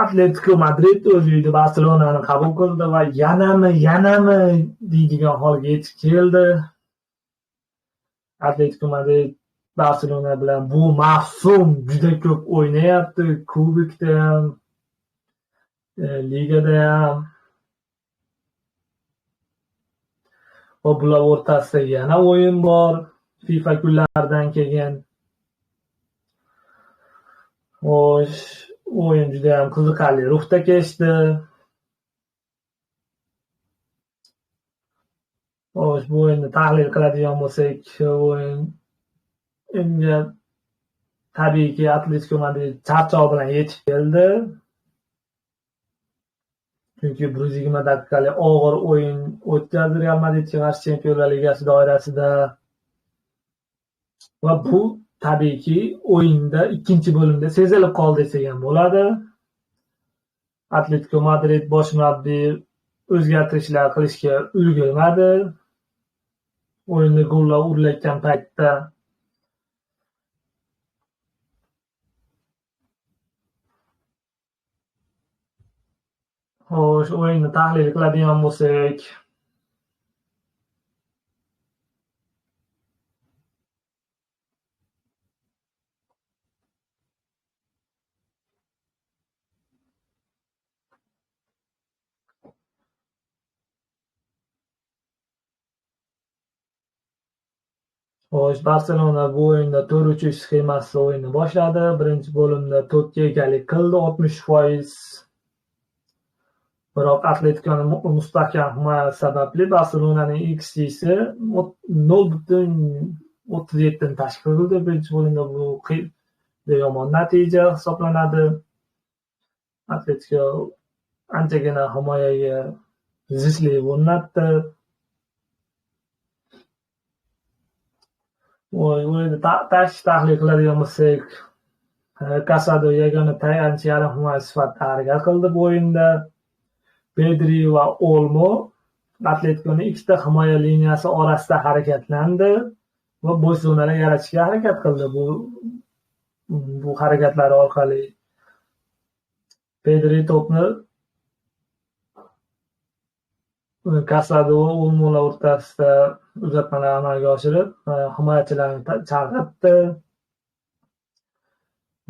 Atletico Madrid o'z uyida Barselonani qabul qildi va yanami deydigan holga yetib keldi. Atletico Madrid Barselona bilan bu mavsum juda ko'p o'ynayapti, kubokda ham, ligada ham. Va bular o'rtasida yana o'yin bor FIFA kunlaridan kelgan. Xo'sh, o'yin juda ham qiziqarli ruhda kechdi. Xo'sh, bu o'yinni tahlil qiladigan bo'lsak, o'yin unga tabiiyki Atletico Madrid charchoq bilan yetib keldi. Chunki 120 daqiqalik og'ir o'yin o'tkazdi Real Madridga qarshi Chempionlar Ligasi doirasida. Va bu tabiiyki o'yinda ikkinchi bo'limda sezilib qoldi desak ham bo'ladi. Atletico Madrid bosh murabbiyi o'zgartirishlar qilishga ulgurmadi. O'yinda gollar urilayotgan paytda Xo'sh, o'yinni tahlil qiladigan bo'lsak, xo'sh, Barselona bu o'yinda 4-3-3 sxemasida o'yinni boshladi. Birinchi bo'limda to'pga egalik qildi 60%. Biroq Atleticoning mustahkam himoyasi sababli Barselonaning XG'si 0.37 ni tashkil qildi. Birinchi bo'limda bu yomon natija hisoblanadi. Atletico anchagina himoyaga zichlik o'rnatdi. O'yinni tahlil qiladigan bo'lsak, Casado yagona tayanch yarim himoya sifatida harakat qildi bu o'yinda. Pedri va Olmo Atleticoning ikkita himoya liniyasi orasida harakatlandi va bo'sh zonalar yaratishga harakat qildi. Bu harakatlari orqali Pedri to'pni Casado va Olmolar o'rtasida uzatmalar amalga oshirib, himoyachilarni chalg'itdi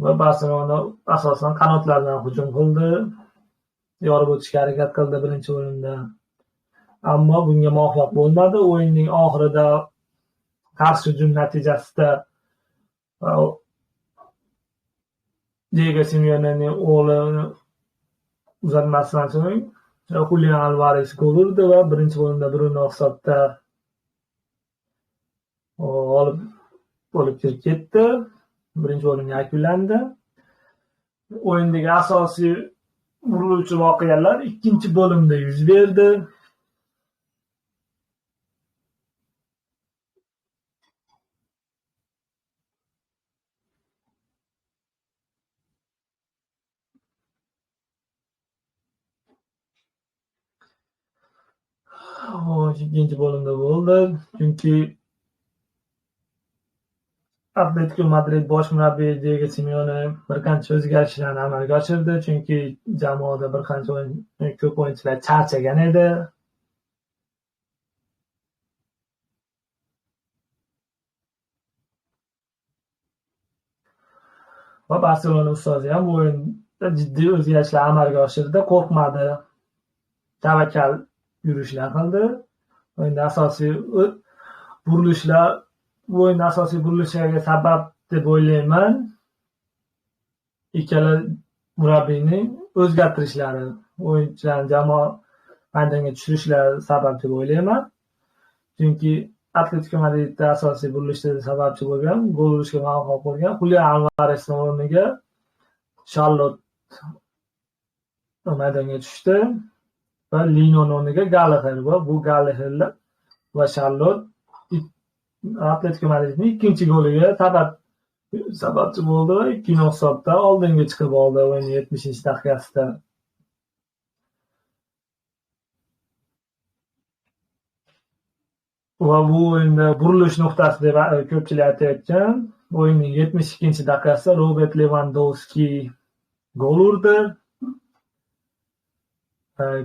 va Barselona asosan qanotlardan hujum qildi. Yorib o'tishga harakat qildi birinchi bo'limda. Ammo bunga muvaffaq bo'lmadi. O'yinning oxirida qarshi hujum natijasida Diego Simeonening o'g'li uzatmasidan so'ng Julian Alvarez gol urdi va birinchi bo'limda 1-0 hisobda g'olib bo'lib kirib ketdi. Birinchi bo'lim yakunlandi. O'yindagi asosiy buriluvchi voqealar ikkinchi bo'limda yuz berdi. Ikkinchi bo'limda bo'ldi. Chunki Atletico Madrid bosh murabbiyi Diego Simeone bir qancha o'zgarishlarni amalga oshirdi, chunki jamoada bir qancha ko'p o'yinchilar charchagan edi. Va Barselona ustozi ham bu o'yinda jiddiy o'zgarishlar amalga oshirdi, qo'rqmadi. Tavakkal yurishlar qildi. O'yinda asosiy burilishlar, bu o'yinda asosiy burilishlarga sabab deb o'ylayman. Ikkala murabbiyning o'zgartirishlari, o'yinchilarni jamoa maydonga tushirishlari sabab deb o'ylayman. Chunki Atletico Madridda asosiy burilishda sababchi bo'lgan, gol urishga muvaffaq bo'lgan Julian Alvarezning o'rniga Charlotte maydonga tushdi va Linoning o'rniga Gallagher va bu Gallagher va Charlotte Atletico Madridning ikkinchi goliga sababchi bo'ldi va 2-0 hisobda oldinga chiqib oldi o'yinning 70-daqiqasida. Va bu o'yinda burilish nuqtasi deb ko'pchilik aytayotgan o'yinning 72-daqiqasida Robert Lewandowski gol urdi.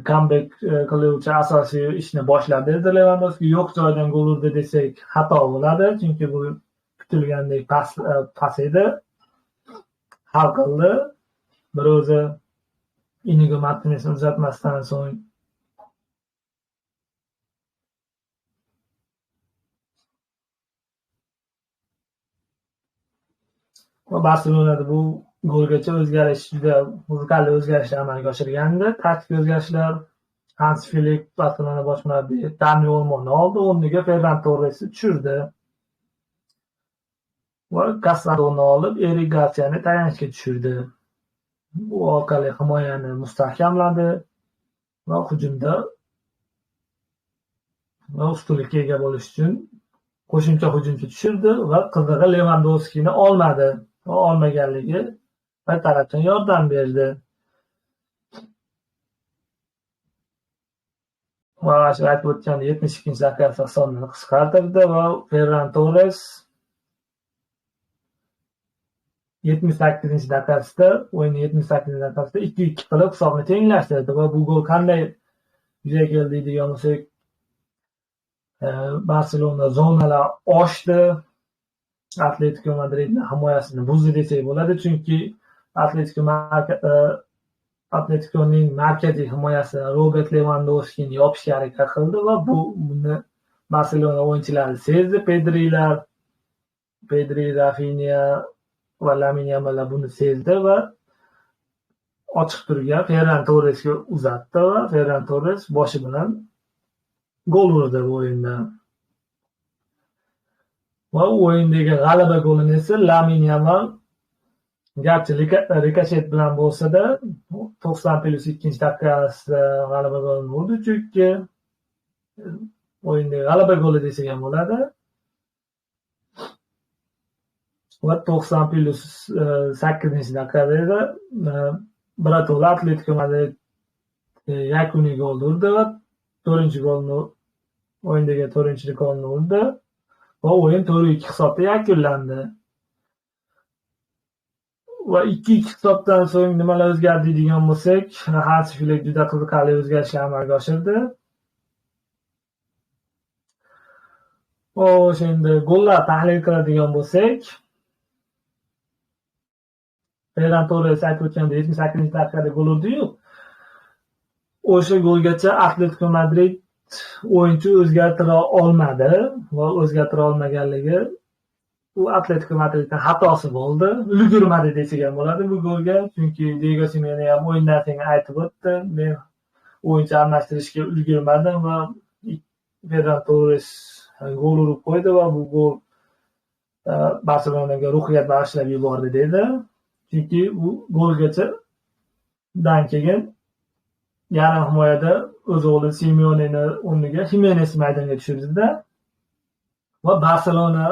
Comeback qiluvchi asosiy ishni boshlab berdi Lewandowski. Yo'q joydan gol urdi desak xato bo'ladi, chunki bu kutilgandek pas edi. Hal qildi. Bir o'zi Inigo Martinesni uzatmasdan so'ng va Barselonada bu golgacha o'zgarish juda qiziqarli o'zgarishlar amalga oshirgandi. Taktik o'zgarishlar Hans Flick Barselona bosh murabbiyi Dani Olmoni oldi, o'rniga Ferran Torresni tushirdi. Va Casadoni olib Eric Garciani tayanchga tushirdi. Bu orqali himoyani mustahkamladi va hujumda va ustunlikka ega bo'lish uchun qo'shimcha hujumchi tushirdi va qizig'i Lewandowskini olmadi. Va olmaganligi bir tarafdan yordam berdi. Va aytib o'tganda 72-daqiqasida hisobni qisqartirdi va Ferran Torres 78-daqiqasida o'yinning 78-daqiqasida 2-2 qilib hisobni tenglashtirdi va bu gol qanday yuzaga keldi deydigan bo'lsak, Barselona zonalar ochdi. Atletico Madridning himoyasini buzdi desak bo'ladi, chunki Atleticoning markaziy himoyasi Robert Lewandowskini yopishga harakat qildi va buni Barselona o'yinchilari sezdi. Pedri, Rafinha va Lamine Yamal buni sezdi va ochiq turgan Ferran Torresga uzatdi va Ferran Torres boshi bilan gol urdi bu o'yinda. Va o'yindagi g'alaba golini esa Lamine Yamal garchi rikoshet bilan bo'lsa-da 90+2-daqiqasida g'alaba golini urdi, chunki o'yindagi g'alaba goli desak ham bo'ladi. Va 90+8-daqiqada birato'la Atletico Madrid yakuniy golni urdi va 4-golni o'yindagi 4-golni urdi. Va o'yin 4-2 hisobda yakunlandi. Va 2-2 hisobdan so'ng nimalar o'zgardi degan bo'lsak, Hansi Flick juda qiziqarli o'zgarishlar amalga oshirdi. Xo'sh, endi gollar tahlil qiladigan bo'lsak, Ferran Torres aytib o'tgandek 78-daqiqada gol urdi-yu. O'sha golgacha Atletico Madrid o'yinchi o'zgartira olmadi va o'zgartira olmaganligi u Atletico Madridning xatosi bo'ldi. Ulgurmadi desak ham bo'ladi bu golga, chunki Diego Simeone ham o'yindan so'ng aytib o'tdi, men o'yinchi almashtirishga ulgurmadim va Ferran Torres gol urib qo'ydi va bu gol Barselonaga ruhiyat bag'ishlab yubordi dedi. Chunki bu golgachadan keyin yarim himoyada o'z o'g'li Simeoneni o'rniga Ximenes maydonga tushirdi va Barselona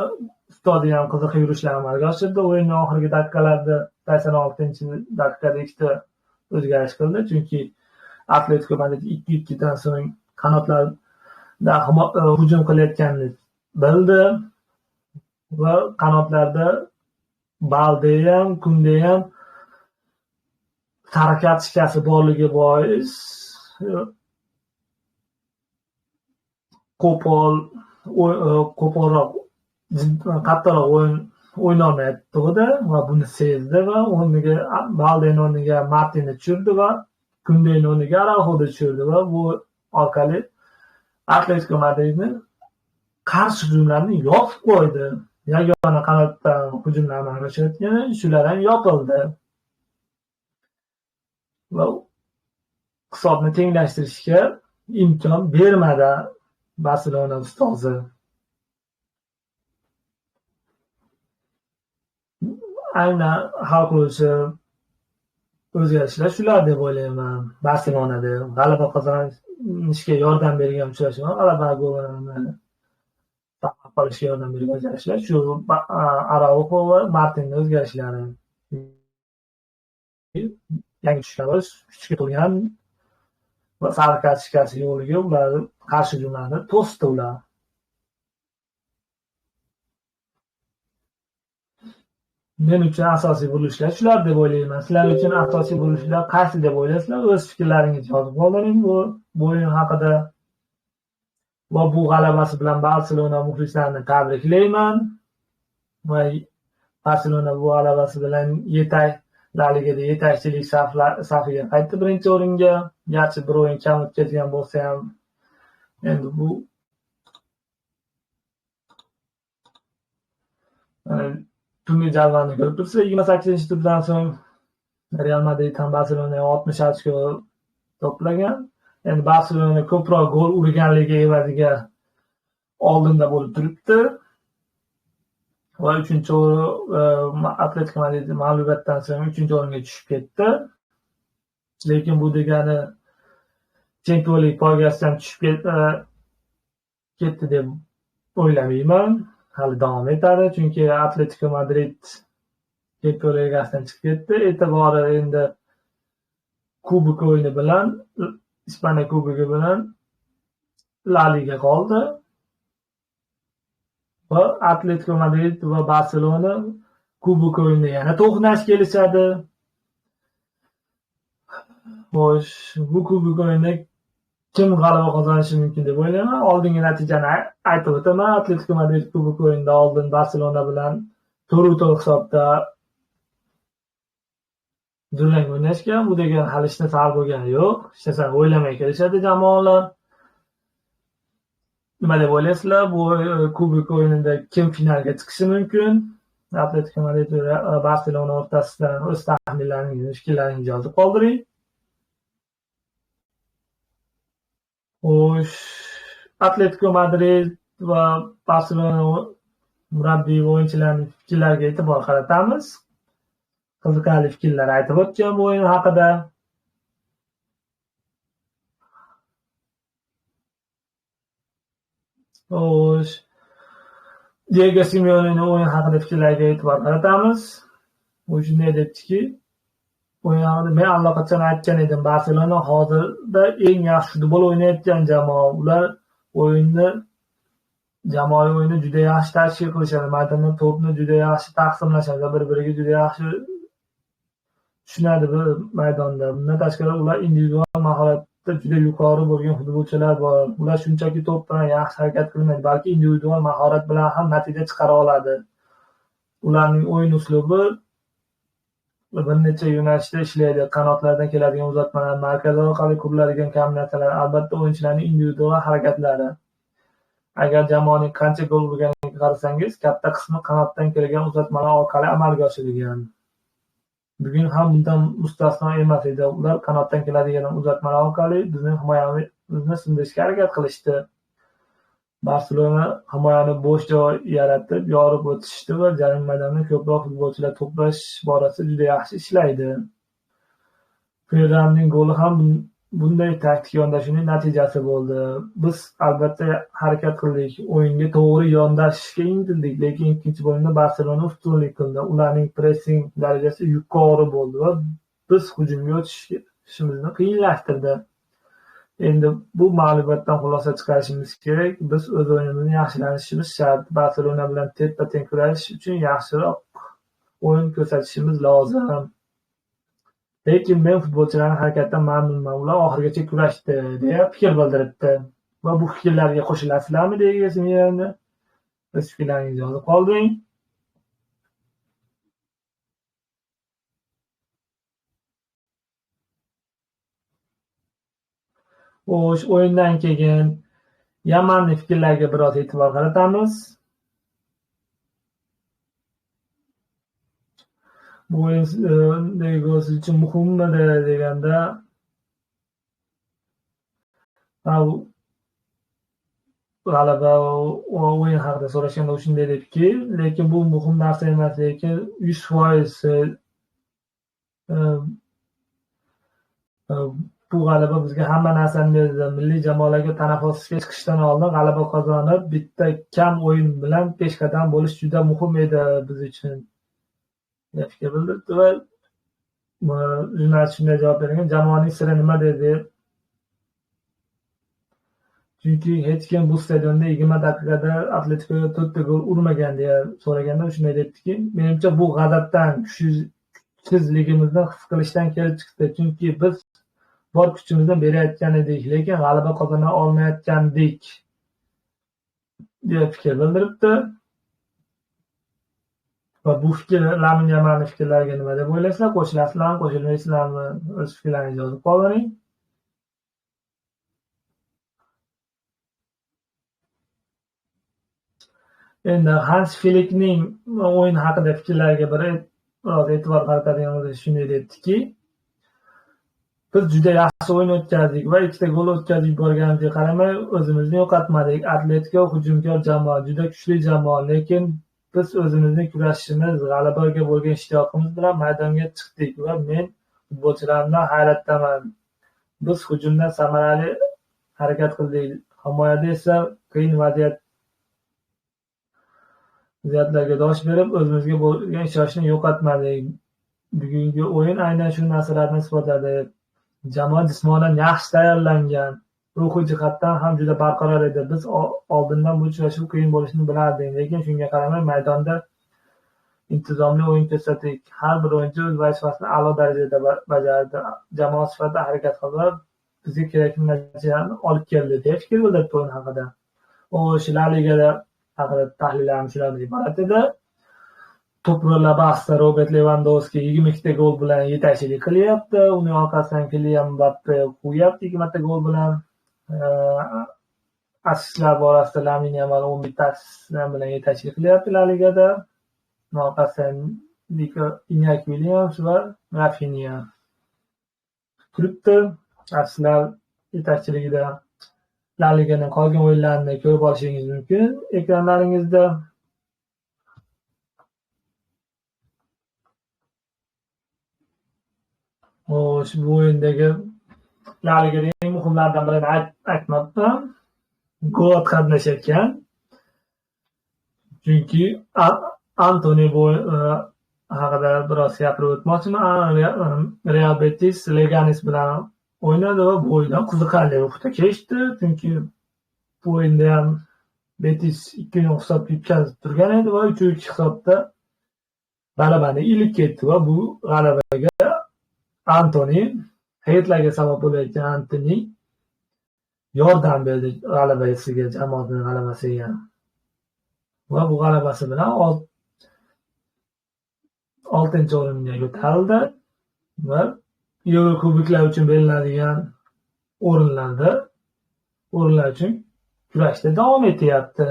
ustodi ham qiziq yurishlar amalga oshirdi. O'yinning oxirgi daqiqalarida 86-daqiqada ikkita o'zgarish qildi. Chunki Atletico Madrid 2-2 dan so'ng qanotlarda hujum qilayotganini bildi va qanotlarda Balde ham, Kunde ham harakat shikasti borligi bois qo'polroq, qattiqroq o'yin o'ynolmayapti va buni sezdi va o'rniga Baldeni o'rniga Martinni tushirdi va Kundeni o'rniga Araujo'ni tushirdi va bu orqali Atletico Madridni qarshi hujumlarni yopib qo'ydi. Yagona qanotdan hujumlar amalga oshirayotgani shular ham yopildi. Va hisobni tenglashtirishga imkon bermadi Barselona ustozi. Aynan hal qiluvchi o'zgarishlar shular deb o'ylayman. Barselonada g'alaba qozonishga yordam bergan uchrashuv, g'alaba golini saqlab qolishga yordam bergan o'zgarishlar shu Araujo va Martinning o'zgarishlari. Yangi tushgan kuchga to'lgan va sariq kartochkasi yo'liga ular qarshi hujumlarni to'sdi ular. Men uchun asosiy burilishlar shular deb o'ylayman. Sizlar uchun asosiy burilishlar qaysi deb o'ylaysizlar? O'z fikrlaringizni yozib qoldiring bu o'yin haqida. Va bu g'alabasi bilan Barselona muxlislarini tabriklayman. Va Barselona bu g'alabasi bilan La Ligada yetakchilik safiga qaytdi birinchi o'ringa. Garchi bir o'yin kam o'tkazgan bo'lsa ham endi bu tungi jadvalni ko'rib tursa 28-turdan so'ng Real Madrid ham Barselonaga 60 ochko to'plagan. Endi Barselona ko'proq gol urganligi evaziga oldinda bo'lib turibdi. Va 3-chi Atletico Madrid mag'lubiyatdan so'ng 3-o'ringa tushib ketdi. Lekin bu degani chempionlik poygasidan tushib ketdi deb o'ylamayman. Hali davom etadi, chunki Atletico Madrid Chempionlar Ligasidan chiqib ketdi. E'tibori endi kubok o'yini bilan, Ispaniya kubogi bilan La Liga qoldi. Va Atletico Madrid va Barselona kubok o'yinida yana to'qnash kelishadi. Xo'sh, bu kubok o'yinida kim g'alaba qozonishi mumkin deb o'ylayman. Oldingi natijani aytib o'taman. Atletico Madrid kubok o'yinida oldin Barselona bilan 4-4 hisobda durang o'ynashgan. Bu degani hali hech narsa hal bo'lgani yo'q. Hech narsani o'ylamay kelishadi jamoalar. Nima deb o'ylaysizlar? Bu kubok o'yinida kim finalga chiqishi mumkin? Atletico Madrid va Barselona o'rtasida o'z taxminlaringizni, fikrlaringizni yozib qoldiring. Xo'sh, Atletico Madrid va Barselona murabbiy va o'yinchilarining fikrlariga e'tibor qaratamiz. Qiziqarli fikrlar aytib o'tgan bu o'yin haqida. Xo'sh, Diego Simeonening o'yin haqida fikrlariga e'tibor qaratamiz. U shunday debdiki, o'yin haqida men allaqachon aytgan edim, Barselona hozirda eng yaxshi futbol o'ynayotgan jamoa. Ular o'yinni, jamoaviy o'yinni juda yaxshi tashkil qilishadi, maydonda to'pni juda yaxshi taqsimlashadi, bir-biriga juda yaxshi tushunadi bu maydonda. Bundan tashqari ular individual mahoratda juda yuqori bo'lgan futbolchilar bor. Ular shunchaki to'p bilan yaxshi harakat qilmaydi, balki individual mahorat bilan ham natija chiqara oladi. Ularning o'yin uslubi bir necha yo'nalishda ishlaydi. Qanotlardan keladigan uzatmalar, markaz orqali quriladigan kombinatsiyalar, albatta o'yinchilarning individual harakatlari. Agar jamoaning qancha gol urganiga qarasangiz, katta qismi qanotdan kelgan uzatmalar orqali amalga oshirilgan. Bugun ham bundan mustasno emas edi. Ular qanotdan keladigan uzatmalar orqali bizning himoyamizni sindirishga harakat qilishdi. Barselona himoyani bo'sh joy yaratib, yorib o'tishdi va jarima maydonida ko'proq futbolchilar to'plash borasida juda yaxshi ishlaydi. Ferranning goli ham bunday taktik yondashuvning natijasi bo'ldi. Biz albatta harakat qildik, o'yinga to'g'ri yondashishga intildik, lekin ikkinchi bo'limda Barselona ustunlik qildi. Ularning pressing darajasi yuqori bo'ldi va biz hujumga o'tishimizni qiyinlashtirdi. Endi bu mag'lubiyatdan xulosa chiqarishimiz kerak. Biz o'z o'yinimizni yaxshilanishimiz shart. Barselona bilan teppa-teng kurashish uchun yaxshiroq o'yin ko'rsatishimiz lozim. Lekin men futbolchilarning harakatidan mamnunman. Ular oxirigacha kurashdi, deya fikr bildiribdi. Va bu fikrlarga qo'shilasizlarmi degan yerni o'z fikrlaringizni yozib qoldiring. Xo'sh, o'yindan keyin Yamanning fikrlariga biroz e'tibor qaratamiz. Bu o'yin Diego siz uchun muhimmidi deganda, g'alaba o'yin haqida so'rashganda u shunday debki, lekin bu muhim narsa emas, lekin 100% bu g'alaba bizga hamma narsani berdi. Milliy jamoalarga tanaffusga chiqishdan oldin g'alaba qozonib, bitta kam o'yin bilan peshqadam bo'lish juda muhim edi biz uchun, deb fikr bildirdi va jurnalist shunday javob bergan: jamoaning siri nima dedi? Chunki hech kim bu stadionda 20 daqiqada Atletikoga 4 ta gol urmagan deya so'raganda shunday debdiki, menimcha bu g'azabdan, kuchsizligimizni his qilishdan kelib chiqdi. Chunki biz bor kuchimizni berayotgan edik, lekin g'alaba qozona olmayotgandik, deya fikr bildiribdi. Va bu fikr Lamin Yamalning fikrlariga nima deb o'ylaysizlar? Qo'shilasizlarmi, qo'shilmaysizlarmi? O'z fikrlaringizni yozib qoldiring. Endi Hans Flickning o'yin haqida fikrlariga biroz e'tibor qaratadigan bo'lsak, shunday debdiki, biz juda yaxshi o'yin o'tkazdik va 2 ta gol o'tkazib yuborganimizga qaramay o'zimizni yo'qotmadik. Atletiko hujumkor jamoa, juda kuchli jamoa, lekin biz o'zimizni kurashishimiz, g'alabaga bo'lgan ishtiyoqimiz bilan maydonga chiqdik va men futbolchilarimdan hayratdaman. Biz hujumda samarali harakat qildik, himoyada esa qiyin vaziyatlarga dosh berib, o'zimizga bo'lgan ishonchni yo'qotmadik. Bugungi o'yin aynan shu narsalarni isbotladi. Jamoa jismonan yaxshi tayyorlangan, ruhiy jihatdan ham juda barqaror edi. Biz oldindan bu uchrashuv qiyin bo'lishini bilardik, lekin shunga qaramay maydonda intizomli o'yin ko'rsatdik. Har bir o'yinchi o'z vazifasini a'lo darajada bajardi. Jamoa sifatida harakat qilib, bizga kerakli natijalarni olib keldi, deya fikr bildirdi o'yin haqida. Xo'sh, La Ligada haqida tahlillarimiz shulardan iborat edi. To'plar bahsida Robert Lewandowski 22 ta gol bilan yetakchilik qilyapti. Uning orqasidan Kylian Mbappe qo'yapti 20 ta gol bilan. Assistlar borasida Lamin Yamal 11 ta assist bilan yetakchilik qilyapti La Ligada. Uning orqasidan Nico Iñaki Williams va Rafinha turibdi assistlar yetakchiligida. La Liganing qolgan o'yinlarini ko'rib olishingiz mumkin ekranlaringizda. Xo'sh, bu o'yindagi La Ligada eng muhimlaridan birini aytmabman. Gol qatnashayotgan. Chunki Antoni bu haqida biroz gapirib o'tmoqchiman. Real Betis Leganes bilan o'ynadi va bu o'yin ham qiziqarli ruhda kechdi. Chunki bu o'yinda ham Betis 2-0 hisobda yutqazib turgan edi va 3-2 hisobda g'alabani ilib ketdi va bu g'alabaga Antoni, hayitlarga sabab bo'layotgan Antoni yordam berdi g'alabasiga, jamoasining g'alabasiga. Va bu g'alabasi bilan 6-o'ringa ko'tarildi va Yevrokuboklar uchun beriladigan o'rinlar uchun kurashda davom etyapti.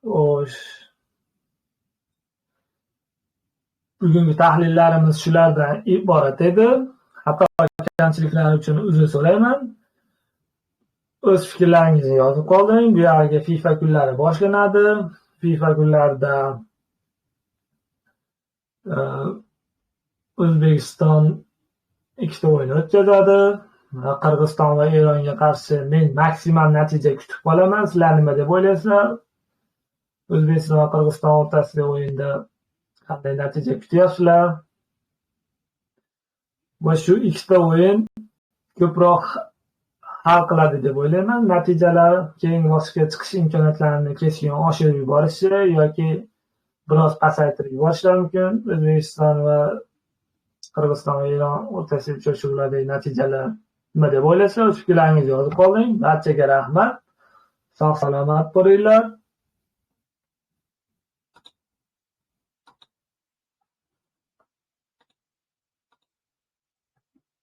Xo'sh, bugungi tahlillarimiz shulardan iborat edi. Xato kamchiliklar uchun uzr so'rayman. O'z fikrlaringizni yozib qoldiring. Bu yerga FIFA kunlari boshlanadi. FIFA kunlarida O'zbekiston ikkita o'yin o'tkazadi. Qirg'iziston va Eronga qarshi men maksimal natija kutib qolaman. Sizlar nima deb o'ylaysizlar? O'zbekiston va Qirg'iziston o'rtasidagi o'yinda qanday natija kutyapsizlar? Va shu ikkita o'yin ko'proq hal qiladi deb o'ylayman. Natijalar keyingi bosqichga chiqish imkoniyatlarini keskin oshirib yuborishi yoki biroz pasaytirib yuborishlari mumkin. O'zbekiston va Qirg'iziston va Eron o'rtasidagi uchrashuvlardagi natijalar nima deb o'ylaysizlar? O'z fikrlaringizni yozib qoldiring. Barchaga rahmat. Sog' salomat bo'linglar.